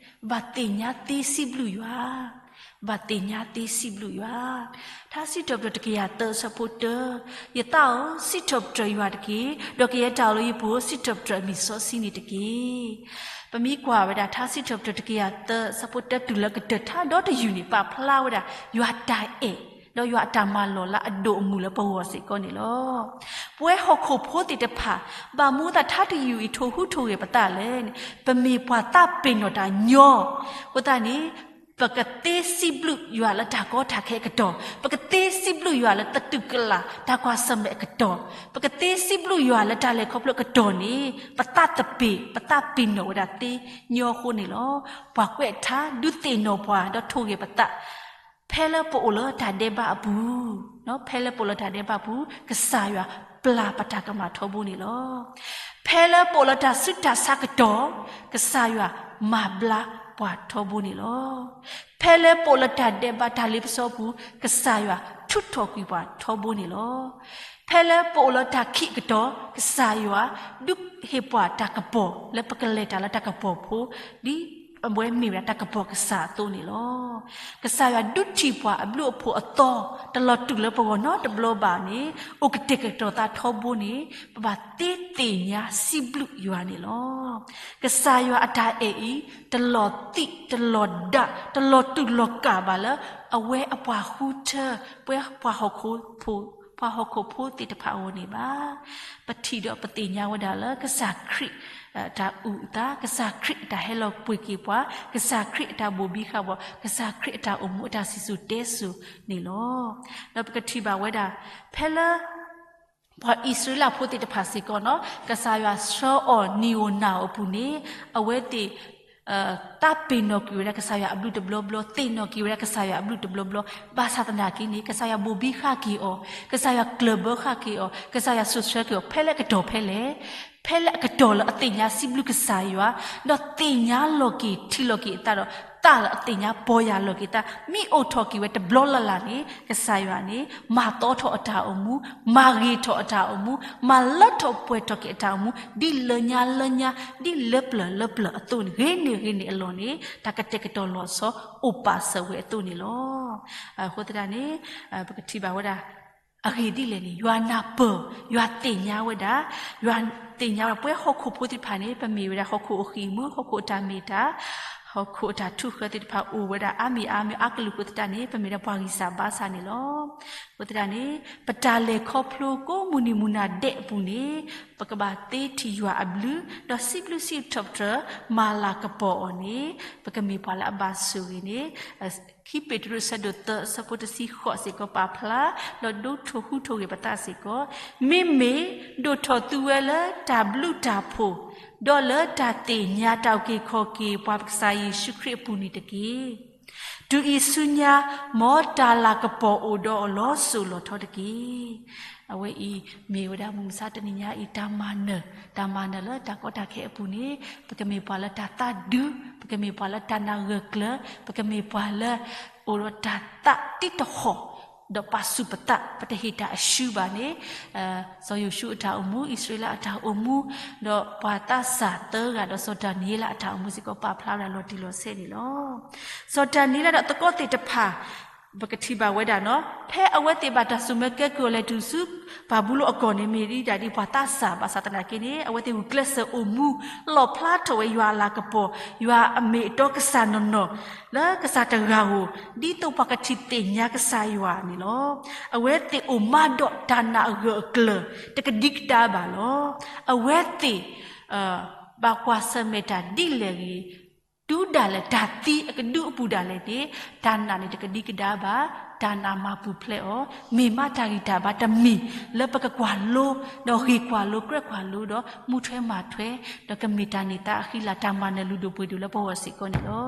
ဘၣ်သ့ၣ်ညါသ့စံးဘျုးယွၤ, ဘၣ်သ့ၣ်ညါသ့စံးဘျုးယွၤ. ထါစံးထီၣ်ပတြၢၤတကယၤသၢအဆၢဖိတၢ, ယသးဧၢ, စံးထီၣ်ပတြၢၤယွၤတက့ၢ်. ဒီးကယဲၢ်တၢ်အိၣ်လၢယပူၤဧၢ, စံးထီၣ်ပတြၢၤအမံၤစီဆှံန့ၣ်တက့ၢ်. ပမ့ၢ်ကွၢ်ဝဲဒၣ် ထါစံးထီၣ်ပတြၢၤတကယၤသၢအဆၢဖိတၢတုၤလၢကတၢၢ် ထါဒီတယုၢ်န့ၣ် ပာ်ဖျါဝဲဒၣ် ယွၤတၢ်အဲၣ် ဒီးယွၤအတၢ်မၤလီၢ်လၢအဒိၣ်အမုၢ်လၢပဂီၢ်စ့ၢ်ကီးန့ၣ်လီၤ. ပဝဲဟီၣ်ခိၣ်ဖိသ့ၣ်တဖၣ် ဘၣ်မနုၤအသးထါတယုၢ်အံၤထိၣ်ဟူးထိၣ်ဂဲၤပသးလဲၣ်န့ၣ် ပမ့ၢ်ပှၤသးပ့ၤနီၣ်တၢ်ညီ, အဃိသတးန့ၣ် ပကသ့စံးဘျုးယွၤလၢတၢ်ကီတၢ်ခဲအကတီၢ်, ပကသ့စံးဘျုးယွၤလၢသတူၢ်ကလာ်တၢ်ကွၢ်ဆၢၣ်မဲာ်အကတီၢ်, ပကသ့စံးဘျုးယွၤလၢတၢ်လဲၤခီဖျိအကတီၢ်န့ၣ် ပသးသပ့ၤ ပသးပ့ၤနီၣ်ဝဲဒၣ်သ့ညီအဃိန့ၣ်လီၤ. ပှၤကွဲးထါဒုးသ့ၣ်နီၣ်ပှၤ ဒီးထိၣ်ဂဲၤပသး ဖဲလၢပအိၣ်လၢတၢ်ဒဲးဘးအပူၤ, ဖဲလၢပအိၣ်လၢတၢ်ဒဲးဘးအပူၤ ကစၢ်ယွၤပျၢ်ပတၢ်ကမၣ်ထီဘိန့ၣ်လီၤ. ဖဲလၢပအိၣ်လၢတၢ်ဆူးတၢ်ဆါကတီၢ် ကစၢ်ယွၤမၤဘျါပှၤထီဘိန့ၣ်လီၤ. ဖဲလၢပအိၣ်လၢတၢ်ဒဲးဘးတၢ်လ့ပစီအပူၤ ကစၢ်ယွၤထုးထီၣ်ကွံာ်ပှၤထီဘိန့ၣ်လီၤ. ဖဲလၢပအိၣ်လၢတၢ်ခံးအကတီၢ် ကစၢ်ယွၤဒုးဟ့ၣ်ပှၤတၢ်ကပီၤ လၢပကလဲၤတၢ်လၢတၢ်ကပီၤဖိ ဒ်အဝဲမ့ၢ်ဝဲဒၣ်တၢ်ကပီၤကစၢ်အသိးန့ၣ်လီၤ. ကစၢ်ယွၤဒုးထံၣ်ပှၤအဘျုးအဖှိၣ်အသီ တလီၤတူာ်လၢပဂီၢ်နီတဘျီဘၣ်န့ၣ် အိၣ်ကတဲာ်ကတီၤသးထီဘိန့ၣ် ပဘၣ်သ့သ့ၣ်ညါစံးဘျုးယွၤန့ၣ်လီၤ. ကစၢ်ယွၤအတၢ်အဲၣ်အံၤ တလီၤသံး တလီၤဒါ တလီၤတူာ်လီၤကာ်ဘၣ်လၢ အဝဲအပှၤဃုထၢ ပဝဲပှၤဟီၣ်ခိၣ်ဖိ ပှၤဟီၣ်ခိၣ်ဖိသ့ၣ်တဖၣ်အဂီၢ်န့ၣ်ဘၣ်. ပထံၣ်ဒီးပသ့ၣ်ညါဝဲဒၣ်လၢ ကစၢ်ခရံာ်အတၢ်အုၣ်အသး, ကစၢ်ခရံာ်အတၢ်ဟဲလီၤပှ့ၤက့ၤပှၤ, ကစၢ်ခရံာ်အတၢ်ဘိၣ်ဘံဃာ်ပှၤ, ကစၢ်ခရံာ်အတၢ်အိၣ်မူအတၢ်စံၣ်စိၤတဲစိၤန့ၣ်လီၤ. ဒီးပကထံၣ်ဘၣ်ဝဲဒၣ် ဖဲလၢ ပှၤအံၣ်စရ့လးဖိသ့ၣ်တဖၣ်စ့ၢ်ကီးန့ၣ် ကစၢ်ယွၤဆှၢအီၤနံၤဧိၤနၤဧိၤအပူၤန့ၣ် အဝဲသ့ၣ် သးပ့ၤနီၣ်က့ၤဝဲဒၣ်ကစၢ်ယွၤအဘျုးတဘျီဘျီ, သ့ၣ်နီၣ်က့ၤဝဲဒၣ်ကစၢ်ယွၤအဘျုးတဘျီဘျီ, ဘၣ်ဆၣ်သနာ်က့န့ၣ် ကစၢ်ယွၤဘိၣ်ဘံဃာ်က့ၤအီၤ, ကစၢ်ယွၤကျၢၢ်ဘၢဃာ်က့ၤအီၤ, ကစၢ်ယွၤစိာ်ဆှၢက့ၤအီၤ ဖဲလၢအကတီၢ်ဖဲလဲၣ်, ဖဲလၢအကတီၢ်လၢအသ့ၣ်ညါစံးဘျုးကစၢ်ယွၤ, ဒီးသ့ၣ်ညါလီၤက့ၤထံလီၤက့ၤအသးဒီး သးလၢအသ့ၣ်ညါပီၢ်ယၢ်လီၤက့ၤသး မ့ၢ်အိၣ်ထီၣ်က့ၤဝဲတဘျီလၢ်လၢ်န့ၣ် ကစၢ်ယွၤန့ၣ် မၤသီထီၣ်အတၢ်အိၣ်မူ, မၤဂ့ၤထီၣ်အတၢ်အိၣ်မူ, မၤလၢထီၣ်ပှဲၤထီၣ်က့ၤအတၢ်အိၣ်မူ ဒ်လၢညါလၢညါ, ဒ်လၢပျၢၤလၢပျၢၤအသိးန့ၣ်, ဂ့ၤန့ၢ်ဂ့ၤန့ၢ်အလီၢ်န့ၣ် တၢ်ကတဲာ်ကတီၤလီၤဆီအိၣ်ပာ်စၢၤဝဲအသိးန့ၣ်လီၤ. အဃိသတးန့ၣ် ပကထံၣ်ဘၣ်ဝဲဒၣ် အဂ့ၢ်ဒ်လဲၣ်န့ၣ် ယွၤနၢ်ပၢၢ်, ယွၤသ့ၣ်ညါဝဲဒၣ်, ယွၤသ့ၣ်ညါဝဲဒၣ် ပဝဲဟီၣ်ခိၣ်ဖိသ့ၣ်တဖၣ်န့ၣ် ပမ့ၢ်ဝဲဒၣ်ဟီၣ်ခိၣ်အဃံၢ်မူ, ဟီၣ်ခိၣ်အတၢ်မ့ၢ်တၢ်, ဟီၣ်ခိၣ်အတၢ်ထူၣ်ဃၢသ့ၣ်တဖၣ်အိၣ်ဝဲဒၣ်အါမံၤအါမံၤအါကလုာ်အဃိသတးန့ၣ် ပမ့ၢ်ဒၣ်ပှၤဂံၢ်စၢ်ဘါစၢ်န့ၣ်လီၤ. အဃိသတးန့ၣ် ပတၢ်လဲၤခီဖျိကိးမုၢ်နံၤမုၢ်နၤဒဲးအပူၤန့ၣ် ပကဘၣ်သ့ထံၣ်ယွၤအဘျုး ဒီးစံးဘျုးစံးထီၣ်ပတြၢၤ မၤလၤကပီၤအီၤန့ၣ် ပကမ့ၢ်ပှၤလၢအဘၣ်ဆိၣ်ဂ့ၤန့ၣ် ခံပ့းတရူးအဆၢဒိၣ်သၢအဆၢဖိတဆံဃိးစ့ၢ်ကီးပာ်ဖျါ, ဒီးဒိးထီၣ်ဟူးထီၣ်ဂဲၤပသးစ့ၢ်ကီး, မ့မ့ၢ်ဒိၣ်ထီၣ်သုဝဲလၢတၢ်ဘျုးတၢ်ဖှိၣ်, ဒီးလၢတၢ်သ့ၣ်ညါတၢ်အုၣ်က့ၤခီၣ်က့ၤပှၤကစၢ်ယ့ၣ်ၡူးခရံာ်အပူၤန့ၣ်တက့ၢ်. တုၤအံၤဆူညါ မ်တၢ်လၤကပီၤအိၣ်ဒီးအီၤလီၤစိၤလီၤထီတက့ၢ်. အဝဲအံၤမ့ၢ်ဝဲဒၣ်မုၢ်မဆါတနံၤညါအံၤ တၢ်မၤနၢၤ, တၢ်မၤနၢၤလၢတၢ်ကီတၢ်ခဲအပူၤန့ၣ် ပကမ့ၢ်ပှၤလၢတၢ်သးဒူ, ပကမ့ၢ်ပှၤလၢတၢ်နာ်ဂၢၢ်ကျၢၤ, ပကမ့ၢ်ပှၤလၢ အိၣ်ဒီးတၢ်သးတံၢ်တဟီၣ်, ဒီးပာ်ဆူၣ်ပသး, ပတဟ့ၣ်တၢ်အရှုံးဘၣ်န့ၣ် စီၤယိၤၡူအတၢ်အိၣ်မူ, အံၣ်စရ့လးအတၢ်အိၣ်မူ, ဒီးပှၤသးစၢ်သၢဂၤဒီးစီၤဒၤနံးယ့လးအတၢ်အိၣ်မူစ့ၢ်ကီး ပာ်ဖျါဝဲဒၣ်လီၤတံၢ်လီၤဆဲးန့ၣ်လီၤ. စီၤဒၤနံးယ့လးဒီးသကိးသ့ၣ်တဖၣ် ပကထံၣ်ဘၣ်ဝဲဒၣ်န့ၣ် ဖဲအဝဲသ့ၣ်ဘၣ်တၢ်စိာ်မၢကဲကုၢ်အီၤလဲၤတုၤဆူ ဘၤဘူလိၣ်အကီၢ်န့ၣ် မ့ၢ်ဒ်ဒၣ်ဒ်ပှၤသးစၢ် ဘၣ်ဆၣ်သနာ်က့န့ၣ် အဝဲသ့ၣ်ဂုာ်ကျဲးစၢးအိၣ်မူ လီၣ်ဖျါထီၣ်ဝဲယွၤအလၤကပီၤ, ယွၤအမ့ၢ်အတီကစၢ်နီၢ်နီၢ် လၢကစၢ်တဂၤဧိၤ ဒ်သိးပှၤကထံၣ်သ့ၣ်ညါကစၢ်ယွၤန့ၣ်လီၤ. အဝဲသ့ၣ်အိၣ်မးဒီးတၢ်နာ်အဂၢၢ်အကျၢၤ တကဒံကဒါဘၣ်လီၤ. အဝဲသ့ၣ် ဘၣ်ကွၢ်ဆၢၣ်မဲာ်တၢ်ဒ်လဲၣ်ဂ့ၤ တုၤဒၣ်လဲာ် တၢ်သံအကဒုအပူၤဒၣ်လဲာ်န့ၣ် တၢ်နာ်န့ၣ်တကဒံကဒါဘၣ်, တၢ်နာ်မၤပူၤဖျဲးအီၤ, မ့ၢ်မးတၢ်ဂံၢ်တၢ်ဘါတမံၤ လၢပကကွၢ်လိ ဒီးဂ့ၤကွၢ်လိ ကြၢးကွၢ်လိ ဒီးမူထွဲမၤထွဲ ဒီးကမ့ၢ်တၢ်န့ၢ်သါအဃံလၤ တၢ်မၤနၢၤလုၢ်ဒိၣ်ပှ့ၤဒိၣ်လၢပဂီၢ်စ့ၢ်ကီးန့ၣ်လီၤ.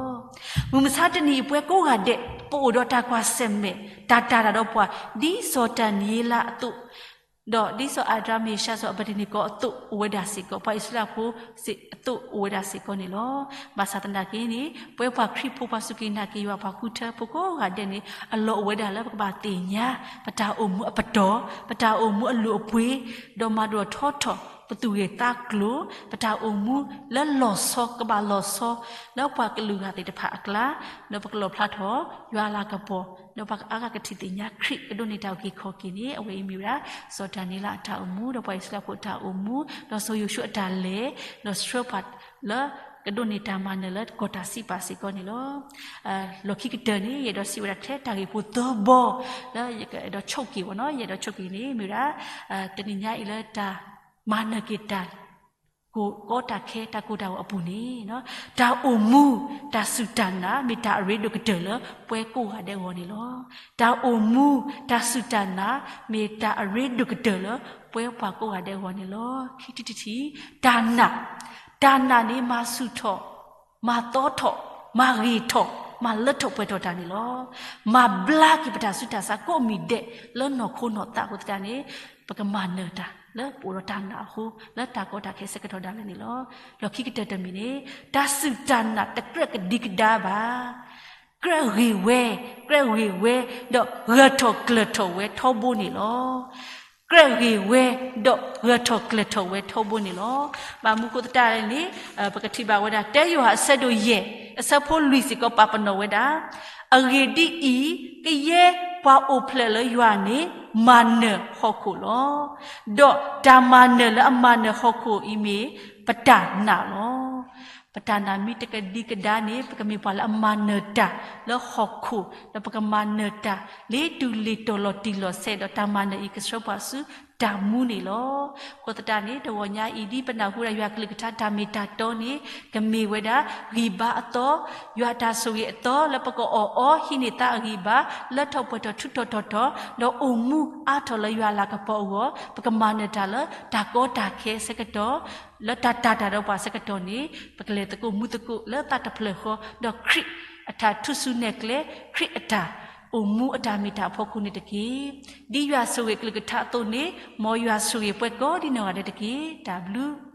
မုၢ်မဆါတနံၤအံၤ ပဝဲကိးဂၤဒဲး ပအိၣ်ဒီးတၢ်ကွၢ်ဆၢၣ်မဲာ် တၢ်တၤတၢ်ဒီးပှၤ ဒ်စီၤဒၤနံးယ့လးအသိး ဒီးဒ်စီၤအၤဒြးမ့ၣ်ၡါ စီၤအဘ့းနကိၤအသိးအိၣ်ဝဲဒၣ်စ့ၢ်ကီး, ပှၤအံၣ်စရ့လးဖိအသိးအိၣ်ဝဲဒၣ်စ့ၢ်ကီးန့ၣ်လီၤ. ဘၣ်ဆၣ်သနာ်က့န့ၣ် ပဝဲပှၤခရံာ်ဖိ ပှၤစူၢ်က့ၤနာ်က့ၤယွၤ ပှၤဃုထၢဖိကိးဂၤဒဲးန့ၣ် အလီၢ်အိၣ်ဝဲဒၣ်လၢပကဘၣ်သ့ၣ်ညါ ပတၢ်အိၣ်မူအပတီၢ်, ပတၢ်အိၣ်မူအလုၢ်အပှ့ၤ, ဒီးမၤဒိၣ်ထီထီၣ် ပသူၣ်ဂဲၤသးကျိၤ, ပတၢ်အိၣ်မူလၢလီၤဆီ ကဘၣ်လီၤဆီ လၢပှၤကလုာ်ဂၤသ့ၣ်တဖၣ်အကျါ, ဒီးပကလီၣ်ဖျါထီၣ် ယွၤအလၤကပီၤ, ဒီးပှၤကအါဂၤကထံၣ်သ့ၣ်ညါခရံာ် ကဒိးန့ၢ်တၢ်အုၣ်က့ၤခီၣ်က့ၤန့ၣ် အဝဲအံၤမ့ၢ်ဝဲဒၣ် စီၤဒၤနံးယ့လးအတၢ်အိၣ်မူ, ဒီးပှၤအံၣ်စရ့လးဖိအတၢ်အိၣ်မူ, ဒီးစီၤယိၤၡူအတၢ်လဲၤ, ဒီးဆှၢပှၤလၢကဒိးန့ၢ်တၢ်မၤနၢၤလၢကီၢ်တၢ်စံးပာ်စ့ၢ်ကီးန့ၣ်လီၤ. လီၢ်ခံကတၢၢ်န့ၣ် ယအဲၣ်ဒိးစံးဝဲဒၣ်ထဲတၢ်ဂ့ၢ်ဖိသၢဘီ လၢယအဲၣ်ဒိးဆိၣ်က့ၤဝဲန့ၣ်, ယအဲၣ်ဒိးဆိၣ်က့ၤန့ၣ် မ့ၢ်ဝဲဒၣ် တနံၤညါအံၤလၢတၢ်မၤနၢၤက့ၤတၢ် ကီတၢ်ခဲ တၢ်ကိၢ်တၢ်ဂီၤအပူၤန့ၣ်, တၢ်အိၣ်မူ တၢ်စူၢ်တၢ်နာ် မ့ၢ်တၢ်အရ့ဒိၣ်ကတၢၢ်လၢပှၤကိးဂၤဒဲးအဂီၢ်န့ၣ်လီၤ. တၢ်အိၣ်မူ တၢ်စူၢ်တၢ်နာ် မ့ၢ်တၢ်အရ့ဒိၣ်ကတၢၢ်လၢပှၤကိးဂၤဒဲးအဂီၢ်န့ၣ်လီၤ. ခံထံၣ်တထံၣ် တၢ်နာ်, တၢ်နာ်န့ၣ် မၤဆူၣ်ထီၣ် မၤသီထီၣ်, မၤဂ့ၤထီၣ်, မၤလၢထီၣ်ပှဲၤထီၣ်တၢ်န့ၣ်လီၤ. မၤဘျါက့ၤပတၢ်ဆူးတၢ်ဆါကိးမံၤဒဲးလၢနီၢ်ခိနီၢ်သးအဃိသတးန့ၣ်, ပကမၤနၢၤတၢ်လၢပအိၣ်ဒီးတၢ်နာ်အဃိ လၢတၢ်ကီတၢ်ခဲဆၢကတီၢ်ဒၣ်လဲာ်န့ၣ်လီၤ. လီၢ်ခံကတၢၢ်တမံၤန့ၣ် တၢ်စူၢ်တၢ်နာ်တကြၢးကဒံကဒါဘၣ်. ကြၢးဂ့ၤဝဲ, ကြၢးဂ့ၤဝဲ, ဒီးဂၢၢ်ထီၣ်ကျၢၤထီၣ်ဝဲထီဘိန့ၣ်လီၤ. ကြၢးဂ့ၤဝဲ, ဒီးဂၢၢ်ထီၣ်ကျၢၤထီၣ်ဝဲထီဘိန့ၣ်လီၤ. ဘၣ်မနုၤအဃိသတးန့ၣ် ပကထံၣ်ဘၣ်ဝဲဒၣ် တၢယိၤဟၣ်အဆၢဒိၣ်ယဲၢ် အဆၢဖိလွံၢ်စ့ၢ်ကီးပာ်ပနီၣ်ဝဲဒၣ်, အဂ့ၢ်ဒ်အံၤ, ကယဲၢ်ပှၤအိၣ်ဖျဲၣ်လၢယွၤန့ၣ် မၤနၢၤဟီၣ်ခိၣ်လီၤ. ဒီးတၢ်မၤနၢၤလၢအမၤနၢၤဟီၣ်ခိၣ်အံၤမ့ၢ်ပတၢ်နာ်လီၤ. ပတၢ်နာ်မ့ၢ်တကဒံကဒါန့ၣ် ပကမ့ၢ်ပှၤလၢအမၤနၢၤတၢ်လၢဟီၣ်ခိၣ်, ဒီးပကမၤနၢၤတၢ်လၢတူၢ်လ့ၤတီၤလီၤတံၢ်လီၤဆဲး, ဒီးတၢ်မၤနၢၤအံၤကဆှၢပှၤဆူတၢ်မူန့ၣ်လီၤ. အဃိသတးန့ၣ် တဂီၤညါအံၤ ဒ်ပနၢ်ဟူဒၣ်ယွၤကလုၢ်ကထါတၢ်မ့ၢ်တၢ်တီန့ၣ် ကမ့ၢ်ဝဲဒၣ် ဂံၢ်ဘါအသီ, ယွၤအတၢ်ဆိၣ်ဂ့ၤအသီ လၢပကအီၣ်အီဟံးန့ၢ်သါအဂံၢ်ဘါ လၢထီၣ်ပှဲၤထီၣ်ထူးထီၣ်တီၤထီၣ်, ဒီးအိၣ်မူအါထီၣ်လၢယွၤအလၤကပီၤအဂီၢ်, ပကမၤနၢၤတၢ်လၢတၢ်ကီတၢ်ခဲဆၢကတီၢ် လၢတၢ်တၤတၢ်ဒီးပှၤဆၢကတီၢ်န့ၣ် ပကလဲၤသကိးမူသကိးလၢသးတဖျၢၣ်ဃီ, ဒီးခရံာ်အတၢ်ထူၣ်စုနဲၣ်ကျဲ, ခရံာ်အတၢ်အိၣ်မူအတၢ်မ့ၢ်တၢ်အဖီခိၣ်န့ၣ်တက့ၢ်. ဒ်ယွၤဆိၣ်ဂ့ၤကလုၢ်ကထါအသိးန့ၣ်, မ်ယွၤဆိၣ်ဂ့ၤပှၤကိးဒ်နီၢ်ဂၤဒဲးတက့ၢ်. တၢ်ဘျုး